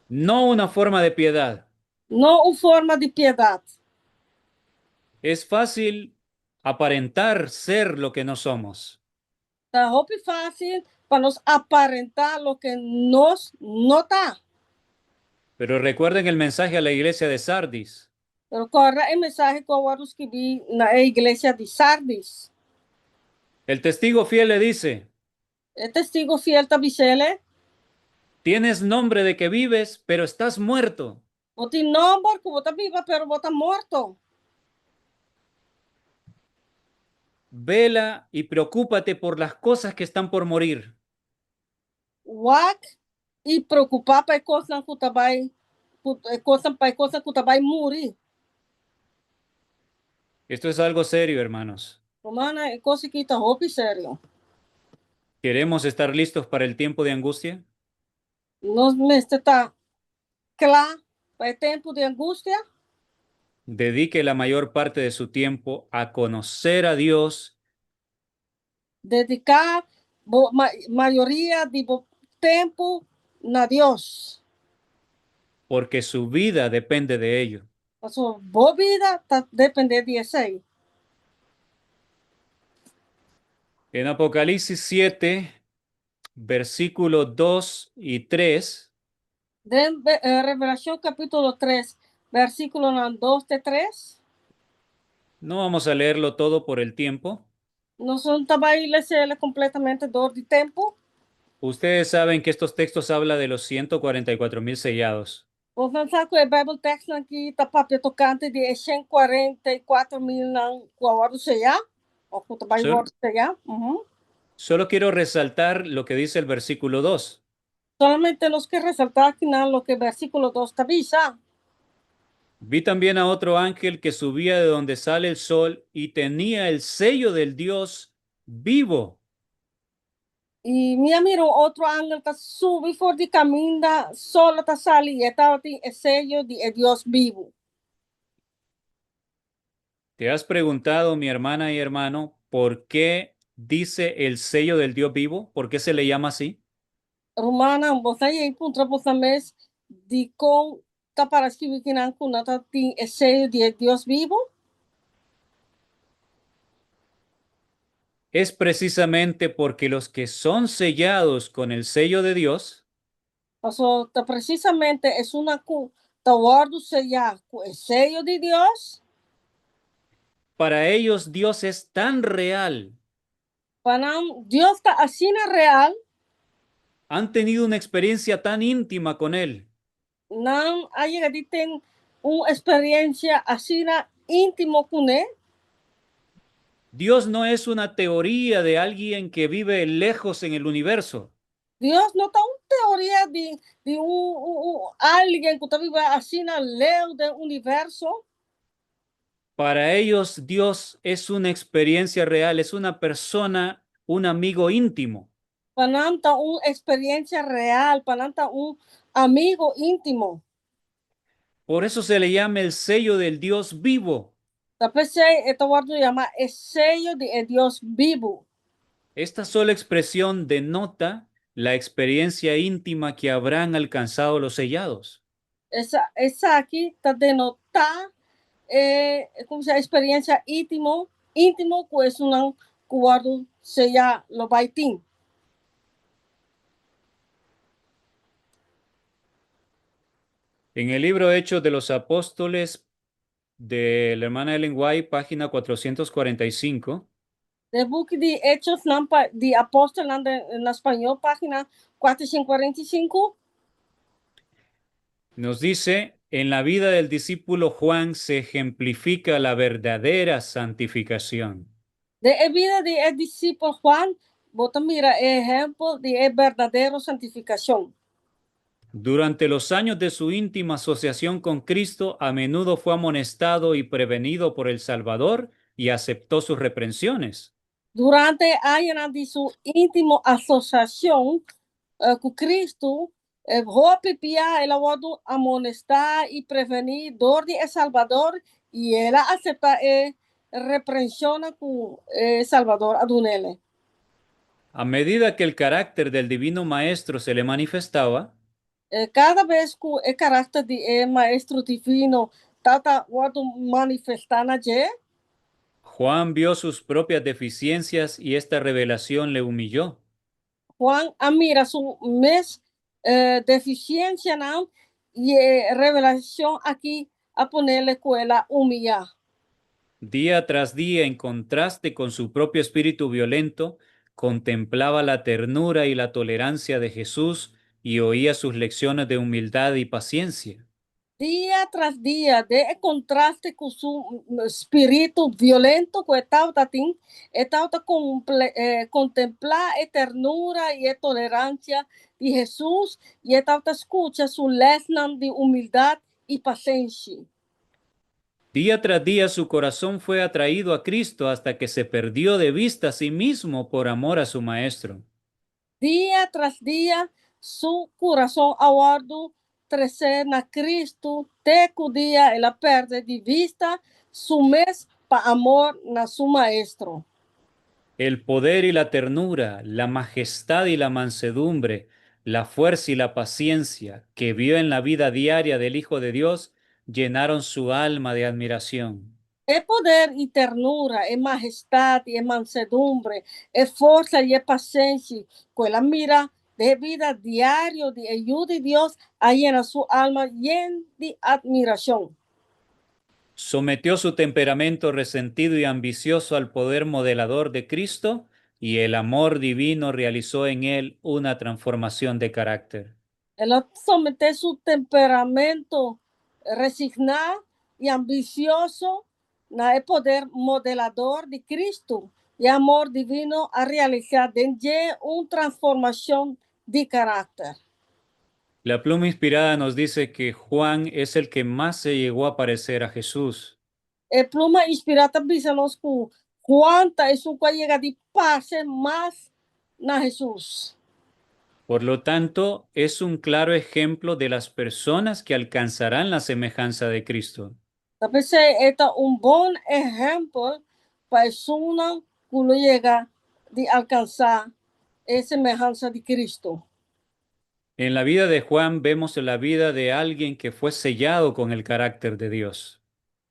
No una forma de piedad. No un forma di piedat. Es fácil aparentar ser lo que no somos. Ta hopi fásil pa nos aparentá loke nos no ta. Pero recuerden el mensaje a la iglesia de Sardis. Pero kòrda e mensahe ku a wòrdu skibí na e iglesia di Sardis. El testigo fiel le dice. E testigo fiel ta bis'é. Tienes nombre de que vives, pero estás muerto. Bo tin nòmber ku bo ta biba, pero bo ta morto. Vela y preocúpate por las cosas que están por morir. Wak i preokupá pa e kosnan ku ta bai ku e kosnan pa e kosnan ku ta bai muri. Esto es algo serio, hermanos. Rumannan, e kos aki ta hopi serio. ¿Queremos estar listos para el tiempo de angustia? Nos mester ta kla pa e tempu di angustia? Dedique la mayor parte de su tiempo a conocer a Dios. Dediká bo mayoria di bo tempu na Dios. Porque su vida depende de ello. Pasobra bo bida ta dependé di esei. En Apocalipsis 7, versículo 2 y 3. Den Revelashon kapítulo 3, versíkulonan 2 te 3. No vamos a leerlo todo por el tiempo. Nos no ta bai les'é kompletamente dor di tempu. Ustedes saben que estos textos habla de los 144.000 sellados. Boso sa ku e Bijbel tekstnan aki ta papia tokante di e 144.000 nan ku a wòrdu seyá, òf ku ta bai wòrdu seyá. Solo quiero resaltar lo que dice el versículo 2. Solamente nos ke resaltá akinan loke versíkulo 2 ta bisa. Vi también a otro ángel que subía de donde sale el sol y tenía el sello del Dios vivo. I mi a mira un otro angel ta subi for di kaminda solo ta sali, i e tabatin e seyo di e Dios bibu. ¿Te has preguntado, mi hermana y hermano, por qué dice el sello del Dios vivo? ¿Por qué se le llama así? Rumannan, bo ta yei puntra boso mes dikon ta para skibi kinan ku nan ta tin e seyo di e Dios bibu? Es precisamente porque los que son sellados con el sello de Dios Paso ta presisamente esunnan ku ta wòrdu seyá ku e seyo di Dios. Para ellos Dios es tan real. Pa nan, Dios ta asina real. Han tenido una experiencia tan íntima con Él. Nan a yega di ten un experiencia asina íntimo kuné. Dios no es una teoría de alguien que vive lejos en el universo. Dios no ta un teoria di di un un un alguien ku ta biba asina leu den universo. Para ellos Dios es una experiencia real, es una persona, un amigo íntimo. Pa nan ta un experiencia real, pa nan ta un amigo íntimo. Por eso se le llama el sello del Dios vivo. Ta p'esei e ta wòrdu yamá e seyo di e Dios bibu. Esta sola expresión denota la experiencia íntima que habrán alcanzado los sellados. Esaki ta denotá e como se experiencia íntimo, íntimo ku esunnan ku wòrdu seyá lo bai tin. En el libro Hechos de los Apóstoles de la hermana Ellen White, página 445. Den buki di Hechosnan pa di Apòstelnan den na spañó, página 445. Nos dice, en la vida del discípulo Juan se ejemplifica la verdadera santificación. Den e bida di e disipel Juan, bo ta mira e ehèmpel di e berdadero santifikashon. Durante los años de su íntima asociación con Cristo, a menudo fue amonestado y prevenido por el Salvador y aceptó sus reprensiones. Durante e añanan di su íntimo asosiashon ku Cristo, hopi bia el a wòrdu amonestá i prevení dor di e Salbador i el a aseptá e reprenshonnan ku e Salbador a dun'el. A medida que el carácter del Divino Maestro se le manifestaba, Kada bes ku e karakter di e Maestro Divino tabata wòrdu manifestá na dje, Juan vio sus propias deficiencias y esta revelación le humilló. Juan a mira su mes defisiensianan i e revelashon aki a ponele ku el a humiyá. Día tras día, en contraste con su propio espíritu violento, contemplaba la ternura y la tolerancia de Jesús y oía sus lecciones de humildad y paciencia. Dia tras dia, den e kontraste ku su spiritu violento ku e tabata tin, e tabata kontemplá e ternura i e toleransia di Hesus i e tabata skucha su lèsnan di humildat i pasenshi. Dia tras dia su corazón fue atraído a Cristo hasta que se perdió de vista a sí mismo por amor a su Maestro. Dia tras dia su kurason a wòrdu tresé na Kristu te ku dia el a pèrdè di vista su mes pa amor na su Maestro. El poder y la ternura, la majestad y la mansedumbre, la fuerza y la paciencia que vio en la vida diaria del Hijo de Dios llenaron su alma de admiración. E poder i ternura, e mahestat i e mansedumbre, e forsa i e pasenshi ku el a mira den e bida diario di e Yu di Dios a yena su alma yen di admirashon. Sometió su temperamento resentido y ambicioso al poder modelador de Cristo y el amor divino realizó en él una transformación de carácter. El a someté su temperamento resigná i ambisioso na e poder modelador di Cristo, i e amor divino a realisá den dje un transformashon di karakter. La pluma inspirada nos dice que Juan es el que más se llegó a parecer a Jesús. E pluma inspirá ta bisa nos ku Juan ta esun ku a yega di parse mas na Hesus. Por lo tanto, es un claro ejemplo de las personas que alcanzarán la semejanza de Cristo. Ta p'esei e ta un bon ehèmpel pa esunnan ku lo yega di alkansá e semehansa di Kristu. En la vida de Juan vemos la vida de alguien que fue sellado con el carácter de Dios.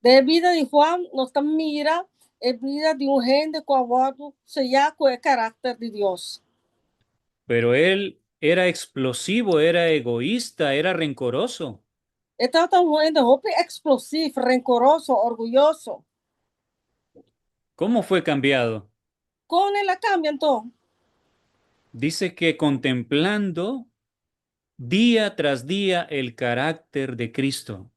Den e bida di Juan nos ta mira e bida di un hende ku a wòrdu seyá ku e karakter di Dios. Pero él era explosivo, era egoísta, era rencoroso. E tabata un hende hopi eksplosiv, renkoroso, orguyoso. ¿Cómo fue cambiado? Kon el a kambia anto? Dice que contemplando día tras día el carácter de Cristo.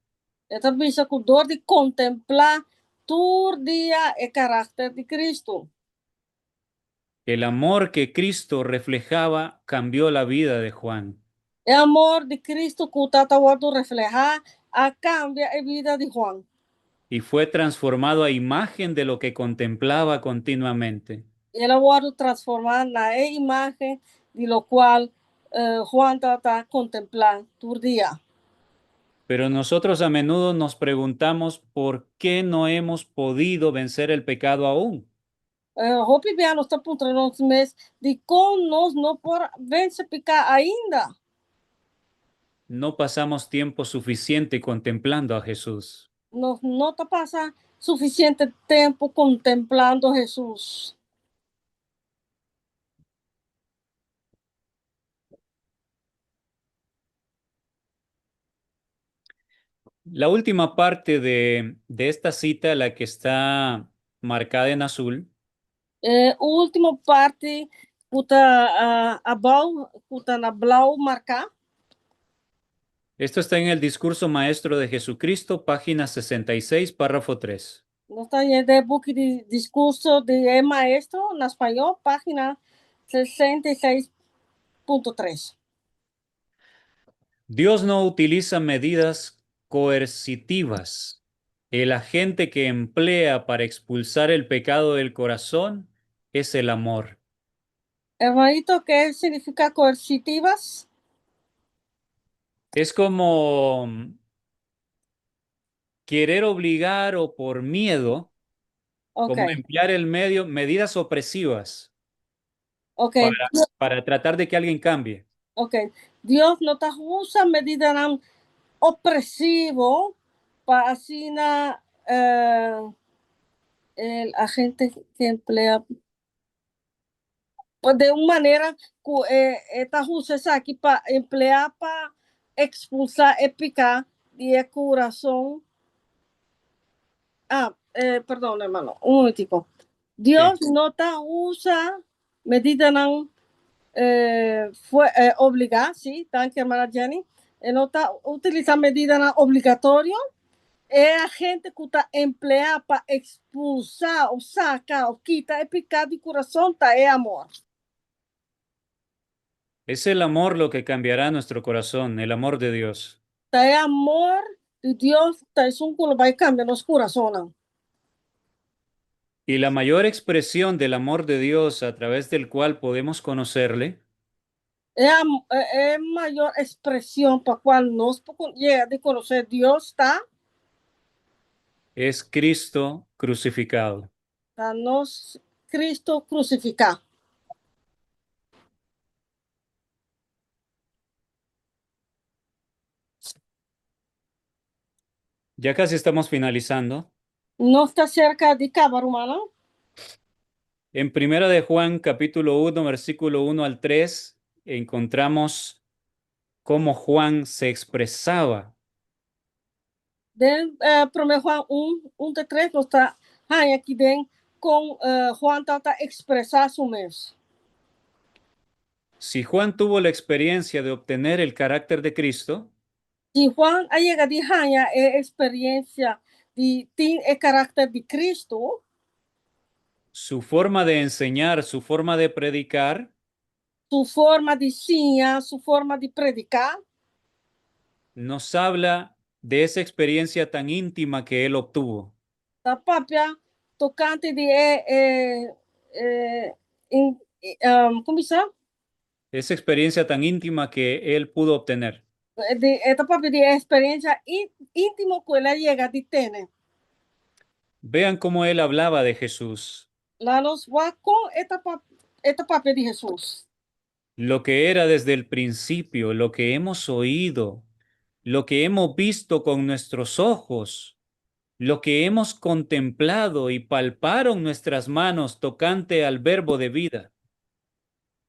E ta bisa ku dor di kontemplá tur dia e karakter di Cristo. El amor que Cristo reflejaba cambió la vida de Juan. E amor di Cristo ku tabata wòrdu reflehá a kambia e bida di Juan. Y fue transformado a imagen de lo que contemplaba continuamente. I el a wòrdu transformá na e imágen di lokual Juan tabata kontemplá tur dia. Pero nosotros a menudo nos preguntamos por qué no hemos podido vencer el pecado aún. Hopi bia nos ta puntra nos mes dikon nos no por vense piká ainda. No pasamos tiempo suficiente contemplando a Jesús. Nos no ta pasa sufisiente tempu kontemplando Hesus. La última parte de esta cita, la que está marcada en azul, E último parti ku ta abou, ku ta na blou marká. Esto está en el discurso maestro de Jesucristo, página 66, párrafo 3. Nos ta den e buki di Diskurso di e Maestro na spañó, página 66.3. Dios no utiliza medidas coercitivas. El agente que emplea para expulsar el pecado del corazón es el amor. Hermanito, ¿qué significa coercitivas? Es como querer obligar o por miedo, como emplear el medio, medidas opresivas para tratar de que alguien cambie. Ok. Dios no ta usa medidanan opresivo pa asina el agente que emplea de un manera ku e ta usa esaki pa emplea pa expulsa e piká di e kurason. Ah, perdon hermano, un momentico. Dios no ta usa medidanan obligá, sí, danki hermana Jenny. E no ta utilisa medidanan obligatorio. E agente ku ta empleá pa expulsá o saka o kita e piká di kurason ta e amor. Es el amor lo que cambiará nuestro corazón, el amor de Dios. Ta e amor di Dios ta esun ku lo bai kambia nos kurasonnan. Y la mayor expresión del amor de Dios a través del cual podemos conocerle E mayor expresión pa kual nos por yega di konosé Dios ta es Cristo crucificado. Ta nos Cristo krusifiká. Ya casi estamos finalizando. Nos ta serka di kaba, rumannan. En Primera de Juan, capítulo 1, versículo 1 al 3, encontramos cómo Juan se expresaba. Den Promé Juan 1, 1 te 3, nos ta haña aki den kon Juan tabata ekspresá su mes. Si Juan tuvo la experiencia de obtener el carácter de Cristo, Si Juan a yega di haña e eksperensia di tin e karakter di Cristo, su forma de enseñar, su forma de predicar, su forma di siña, su forma di prediká, Nos habla de esa experiencia tan íntima que él obtuvo. Ta papia tokante di e e e in, kon bisa? Esa experiencia tan íntima que él pudo obtener. Di, e ta papia di eksperensia íntimo ku el a yega di tene. Vean cómo él hablaba de Jesús. Laga nos wak kon e ta papia di Hesus. Lo que era desde el principio, lo que hemos oído, lo que hemos visto con nuestros ojos, lo que hemos contemplado y palparon nuestras manos tocante al verbo de vida.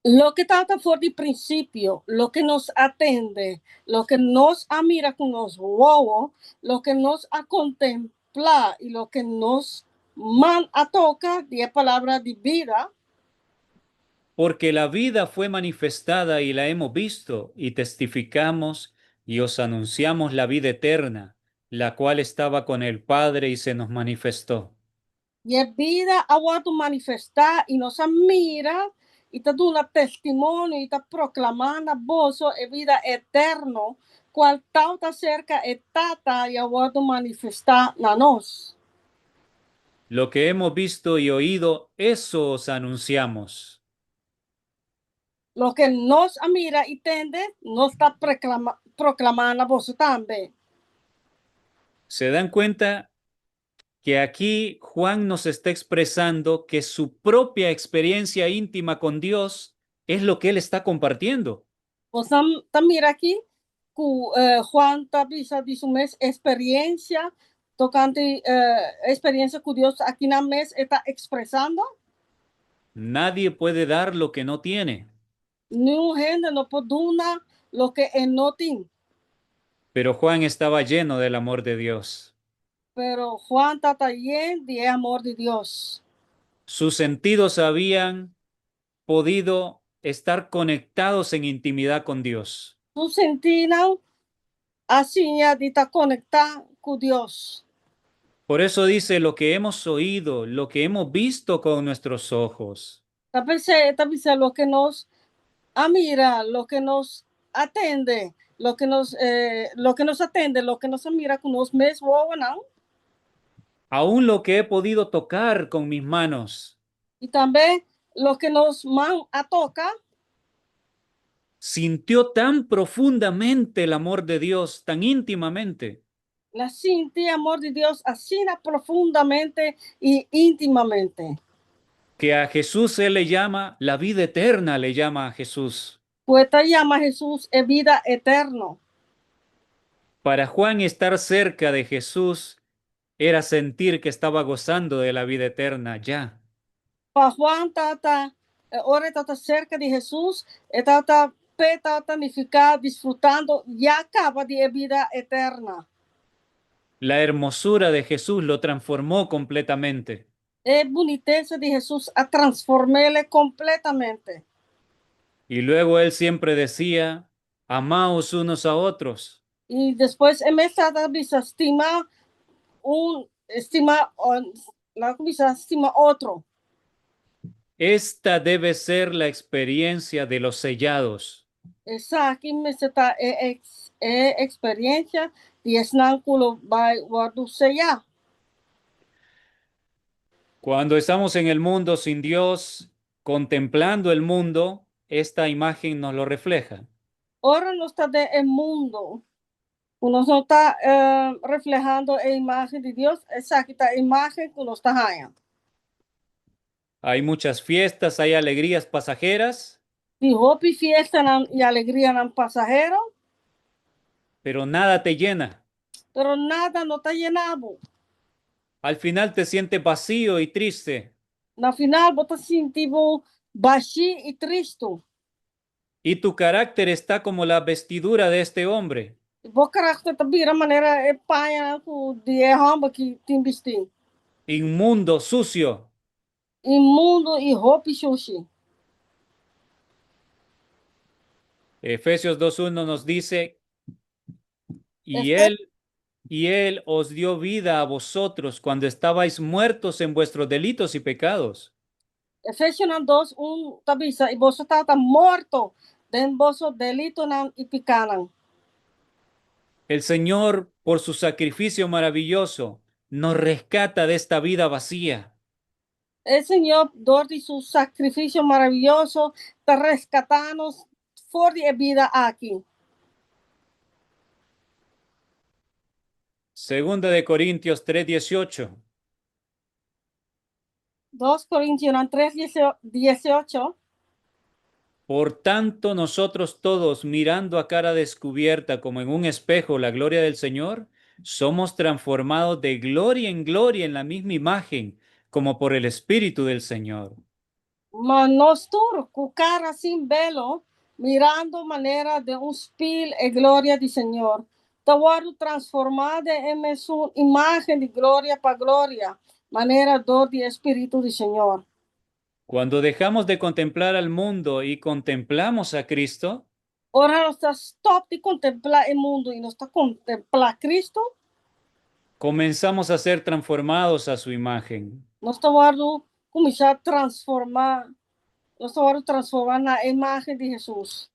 Loke tabata for di prinsipio, loke nos a tende, loke nos a mira ku nos wowo, loke nos a kontemplá i loke nos man a toka di e palabra di bida. Porque la vida fue manifestada y la hemos visto y testificamos y os anunciamos la vida eterna, la cual estaba con el Padre y se nos manifestó. I e bida a wòrdu manifestá i nos a mira i ta duna testimonio i ta proklamá na boso e bida eterno, kual tabata serka e Tata i a wòrdu manifestá na nos. Lo que hemos visto y oído, eso os anunciamos. Loke nos a mira i tende, nos ta proklamá na boso tambe. ¿Se dan cuenta que aquí Juan nos está expresando que su propia experiencia íntima con Dios es lo que él está compartiendo? Boso ta mira aki ku Juan ta bisa di su mes eksperensia tokante eksperensia ku Dios akinan mes e ta ekspresando. Nadie puede dar lo que no tiene. Niun hende no por duna loke e no tin. Pero Juan estaba lleno del amor de Dios. Pero Juan tabata yen di e amor di Dios. Sus sentidos habían podido estar conectados en intimidad con Dios. Su sentidonan a siña di ta konektá ku Dios. Por eso dice: lo que hemos oído, lo que hemos visto con nuestros ojos. Ta p'esei e ta bisa loke nos a mira, loke nos a tende, loke nos a tende, loke nos a mira ku nos mes wowonan. Aún lo que he podido tocar con mis manos. I tambe loke nos man a toka. Sintió tan profundamente el amor de Dios, tan íntimamente. El a sinti amor di Dios asina profundamente i íntimamente. Que a Jesús él le llama la vida eterna, le llama a Jesús. Ku e ta yama Hesus e bida eterno. Para Juan, estar cerca de Jesús era sentir que estaba gozando de la vida eterna ya. Pa Juan tabata, ora e tabata serka di Hesus, e tabata p'e tabata nifiká disfrutando ya kaba di e bida eterna. La hermosura de Jesús lo transformó completamente. E bunitesa di Hesus a transform'é kompletamente. Y luego él siempre decía: "Amaos unos a otros". I despues e mes tabata bisa stima un stima la bisa stima otro. Esta debe ser la experiencia de los sellados. Esaki mester ta e eksperensia di esnan ku lo bai wòrdu seyá. Cuando estamos en el mundo sin Dios, contemplando el mundo, esta imagen nos lo refleja. Ora nos ta den e mundu, ku nos no ta reflehando e imágen di Dios, esaki ta e imágen ku nos ta haña. Hay muchas fiestas, hay alegrías pasajeras, Tin hopi fiestanan i alegrianan pasahero, pero nada te llena. Pero nada no ta yena bo. Al final te sientes vacío y triste. Na final bo ta sinti bo bashí i tristu. Y tu carácter está como la vestidura de este hombre. Bo karakter ta bira manera e paña ku di e hòmber aki tin bistí. Inmundo, sucio. Inmundo i hopi shushi. Efesios 2.1 nos dice: Y él os dio vida a vosotros cuando estabais muertos en vuestros delitos y pecados. Efesionan 2, 1 ta bisa, i boso tabata morto den boso delitonan i pikánan. El Señor, por su sacrificio maravilloso, nos rescata de esta vida vacía. E Señor, dor di su sakrifisio maravioso, ta reskatá nos for di e bida aki. Segunda de Corintios 3:18. Dos Korintionan tres diesiocho. Por tanto, nosotros todos, mirando a cara descubierta como en un espejo la gloria del Señor, somos transformados de gloria en gloria en la misma imagen, como por el Espíritu del Señor. Ma nos tur, ku kara sin belo, mirando manera den un spil e gloria di Señor, ta wòrdu transformá den e mesun imágen di gloria pa gloria, manera dor di e Spiritu di Señor. Cuando dejamos de contemplar al mundo y contemplamos a Cristo, Ora nos ta stòp di kontemplá e mundu i nos ta kontemplá Cristo, comenzamos a ser transformados a su imagen. Nos ta wòrdu kuminsá transformá, nos ta wòrdu transformá na e imágen di Hesus.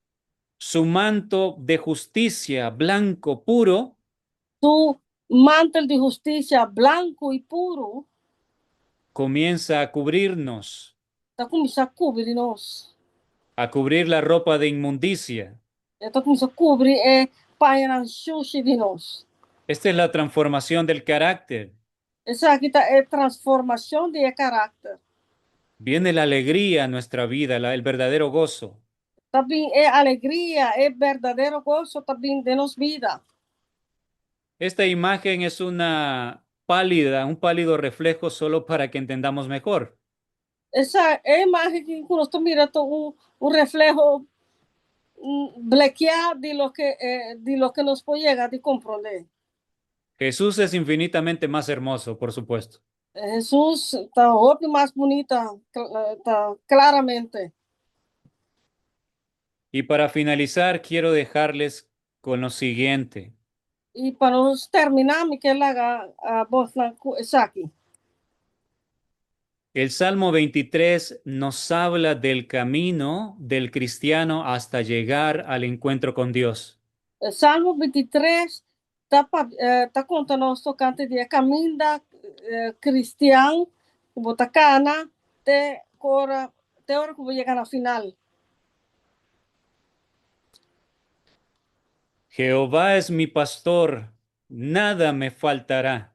Su manto de justicia, blanco, puro, Su mantel di hustisia, blanku i puru, comienza a cubrirnos, ta kuminsá kubri nos. A cubrir la ropa de inmundicia. E ta kuminsá kubri e pañanan shushi di nos. Esta es la transformación del carácter. Esaki ta e transformashon di e karakter. Viene la alegría a nuestra vida, el verdadero gozo. Ta bin e alegria, e berdadero goso ta bin den nos bida. Esta imagen es una pálida, un pálido reflejo solo para que entendamos mejor. Esa e imagen ku nos ta mira ta un refleho blekiá di loke nos por yega di komprondé. Jesús es infinitamente más hermoso, por supuesto. Hesus ta hopi mas bunita, ta klaramente. Y para finalizar, quiero dejarles con lo siguiente. I pa nos terminá, mi ke laga boso ku esaki. El Salmo 23 nos habla del camino del cristiano hasta llegar al encuentro con Dios. Salmo 23 ta konta nos tokante di kaminda kristian ku bo ta kana te ora ku bo yega na final. Jehová es mi pastor, nada me faltará.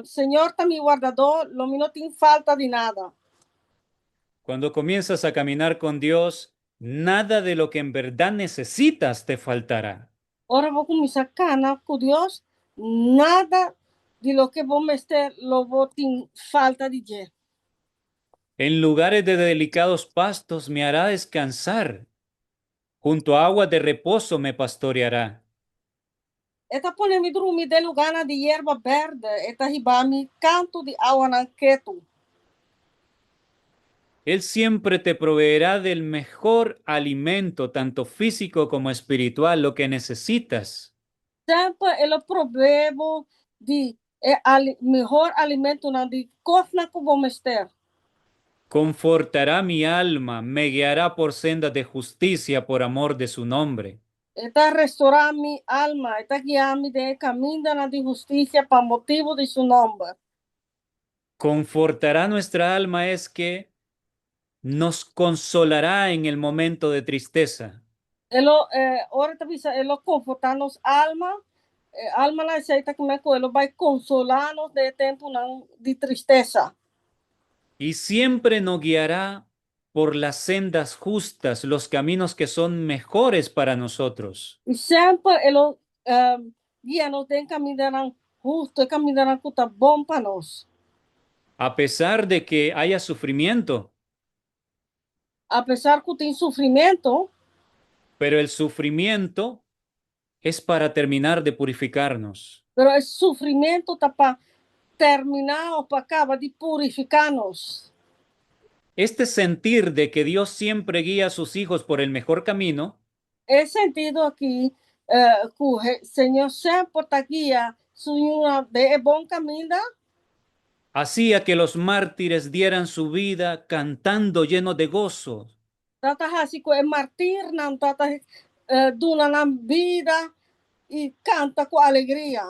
Señor ta mi wardadó, lo mi no tin falta di nada. Cuando comienzas a caminar con Dios, nada de lo que en verdad necesitas te faltará. Ora bo kuminsá kana ku Dios, nada di loke bo mester lo bo tin falta di dje. En lugares de delicados pastos me hará descansar. Junto a aguas de reposo me pastoreará. E ta pone mi drumi den lugánan di yerba bèrdè, e ta hiba mi kantu di awanan ketu. Él siempre te proveerá del mejor alimento, tanto físico como espiritual, lo que necesitas. Semper e lo proveé bo di e mihó alimentonan di kosnan ku bo mester. Confortará mi alma, me guiará por sendas de justicia por amor de su nombre. E ta restourá mi alma, e ta guia mi den kamindanan di hustisia pa motibu di su nòmber. Confortará nuestra alma es que nos consolará en el momento de tristeza. E lo, ora ta bisa, e lo konfortá nos alma, alma na esei ta ku e lo bai konsolá nos den tempunan di tristesa. Y siempre nos guiará por las sendas justas, los caminos que son mejores para nosotros. I semper e lo guia nos den kamindanan hustu, kamindanan ku ta bon pa nos. A pesar de que haya sufrimiento, Apesar ku tin sufrimentu, pero el sufrimiento es para terminar de purificarnos. Pero e sufrimentu ta pa terminá òf pa kaba di purifiká nos. Este sentir de que Dios siempre guía a sus hijos por el mejor camino E sentido aki, ku Señor semper ta guia su yunan den e bon kaminda, hacía que los mártires dieran su vida cantando llenos de gozo, tabata hasi ku e martirnan tabata duna nan bida i kanta ku alegria.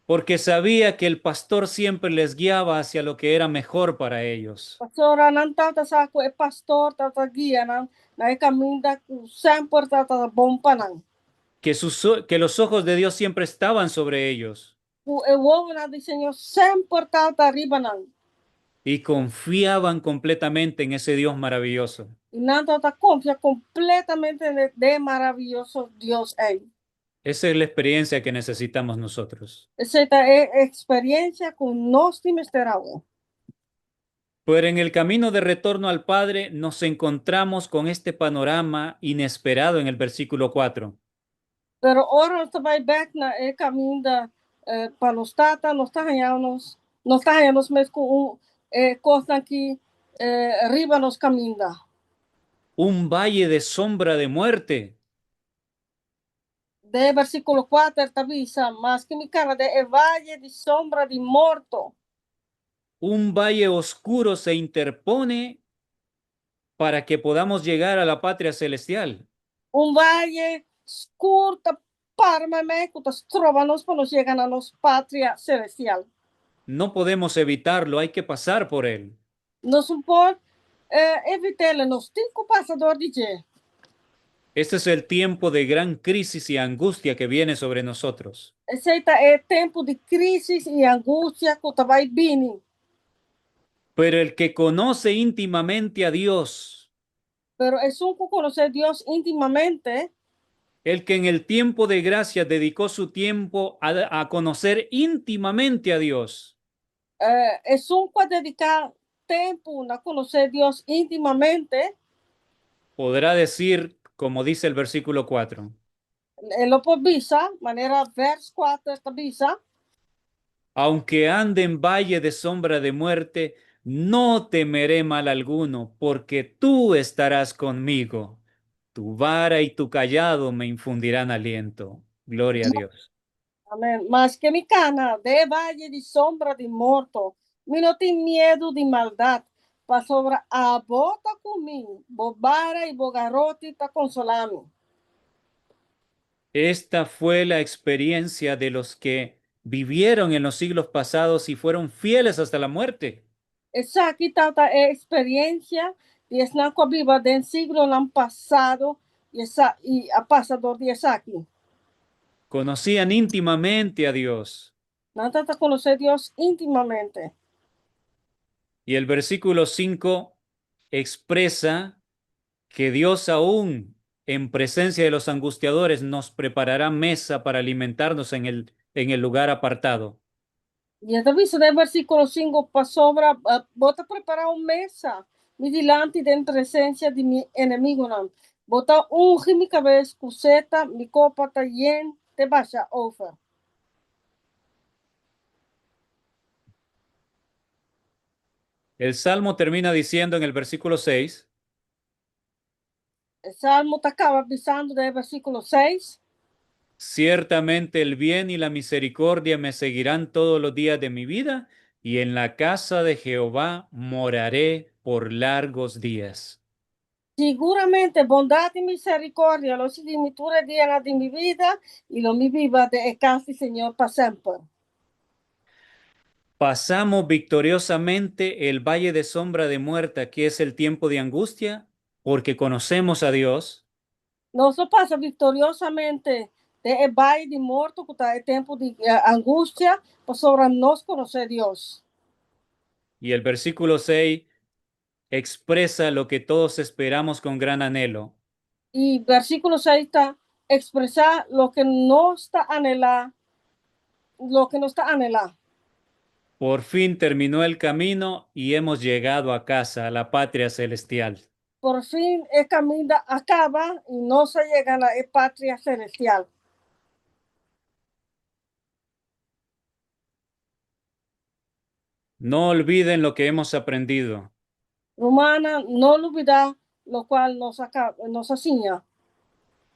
Porque sabía que el pastor siempre les guiaba hacia lo que era mejor para ellos. Pasobra nan tabata sa ku e pastor tabata guia nan na e kaminda ku semper tabata bon pa nan. Que los ojos de Dios siempre estaban sobre ellos. Ku e wowonan di Señor semper tabata riba nan. Y confiaban completamente en ese Dios maravilloso. I nan tabata konfia kompletamente den e maravioso Dios ei. Esa es la experiencia que necesitamos nosotros. Esei ta e eksperensia ku nos tin mester awe. Pero en el camino de retorno al Padre nos encontramos con este panorama inesperado en el versículo 4. Pero ora nos ta bai bèk na e kaminda pa nos Tata, nos ta haña nos, nos ta haña nos mes ku un e kosnan aki riba nos kaminda. Un valle de sombra de muerte. Den versíkulo 4 ta bisa, Maske mi kana den e vaye di sombra di morto. Un valle oscuro se interpone para que podamos llegar a la patria celestial. Un vaye skur ta para meimei ku ta stroba nos pa nos yega na nos patria selestial. No podemos evitarlo, hay que pasar por él. Nos no por evit'é, nos tin ku pasa dor di dje. Este es el tiempo de gran crisis y angustia que viene sobre nosotros. Esei ta e tempu di krísis i angustia ku ta bai bini. Pero el que conoce íntimamente a Dios, Pero esun ku konosé Dios íntimamente, el que en el tiempo de gracia dedicó su tiempo a conocer íntimamente a Dios, esun ku a dediká tempu na konosé Dios íntimamente, podrá decir, como dice el versículo 4, e lo por bisa, manera vèrs 4 ta bisa, Aunque ande en valle de sombra de muerte, no temeré mal alguno, porque tú estarás conmigo. Tu vara y tu cayado me infundirán aliento. Gloria a Dios. Amèn. Maske mi kana den vaye di sombra di morto, mi no tin miedu di maldat, pasobra abo ta ku mi, bo bara i bo garoti ta konsolá mi. Esta fue la experiencia de los que vivieron en los siglos pasados y fueron fieles hasta la muerte. Esaki tabata e eksperensia di esnan ku a biba den siglonan pasado i esa i a pasa dor di esaki. Conocían íntimamente a Dios. Nan tabata konosé Dios íntimamente. Y el versículo 5 expresa que Dios aún en presencia de los angustiadores nos preparará mesa para alimentarnos en el lugar apartado. I e ta bisa den versíkulo 5, Pasobra bo ta prepará un mesa mi dilanti den presensia di mi enemigunan. Bo ta ungi mi kabes ku seta, mi kopa ta yen te basha over. El Salmo termina diciendo en el versículo 6, E Salmo ta kaba bisando den versíkulo 6, Ciertamente el bien y la misericordia me seguirán todos los días de mi vida, y en la casa de Jehová moraré por largos días. Siguramente bondat i miserikòrdia lo sigui mi tur e dianan di mi bida, i lo mi biba den e kas di Señor pa semper. Pasamos victoriosamente el valle de sombra de muerte, que es el tiempo de angustia, porque conocemos a Dios. Nos a pasa viktoriosamente den e vaye di morto, ku ta e tempu di angustia, pasobra nos konosé Dios. Y el versículo 6 expresa lo que todos esperamos con gran anhelo. I versíkulo 6 ta ekspresá loke nos ta anhelá, loke nos ta anhelá. Por fin terminó el camino y hemos llegado a casa, a la patria celestial. Por fin e kaminda a kaba i nos a yega na e patria selestial. No olviden lo que hemos aprendido. Rumannan, no lubidá lokual nos a nos a siña.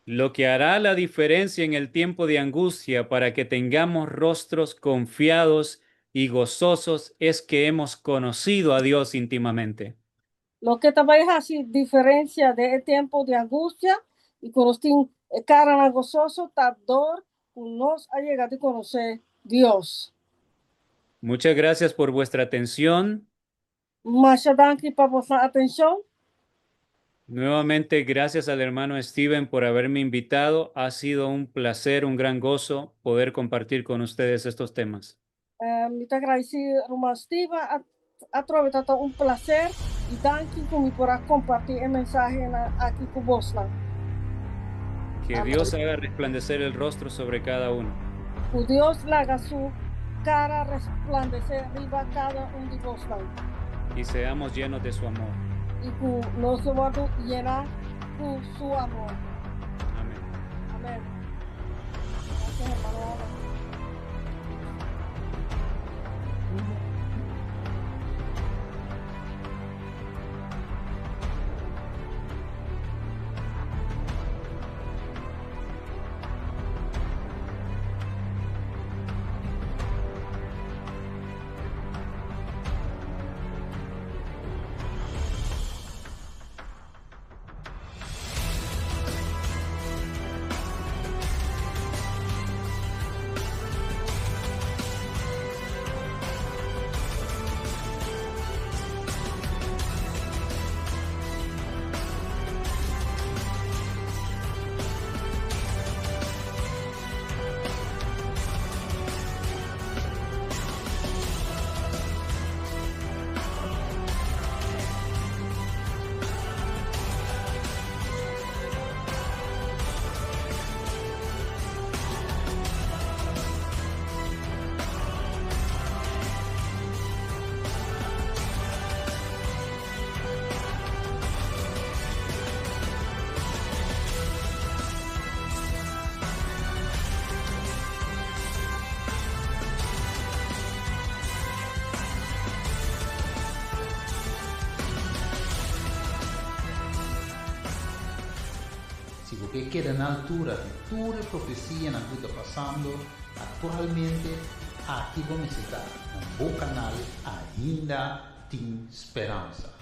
Lo que hará la diferencia en el tiempo de angustia para que tengamos rostros confiados y gozosos es que hemos conocido a Dios íntimamente. Loke ta bai hasi diferensia den e tempu di angustia. I ku nos tin e karanan gososo ta dor ku nos a yega di konosé Dios. Muchas gracias por vuestra atención. Masha danki pa boso atenshon. Nuevamente, gracias al hermano Steven por haberme invitado. Ha sido un placer, un gran gozo poder compartir con ustedes estos temas. Mi ta gradisí ruman Steven atrobe ta un plaser i danki ku mi por a kompartí e mensahenan aki ku bosnan. Que Amén. Dios haga resplandecer el rostro sobre cada uno. Ku Dios laga su kara resplandesé riba kada un di bosnan. Y seamos llenos de su amor. I ku nos wòrdu yená ku su amor. Amén. Amèn. Gracias, hermano Alan. Si bo ke keda na altura di tur e profesianan ku ta pasando aktualmente, aki bo mester ta na bo kanal Ainda Tin Speransa.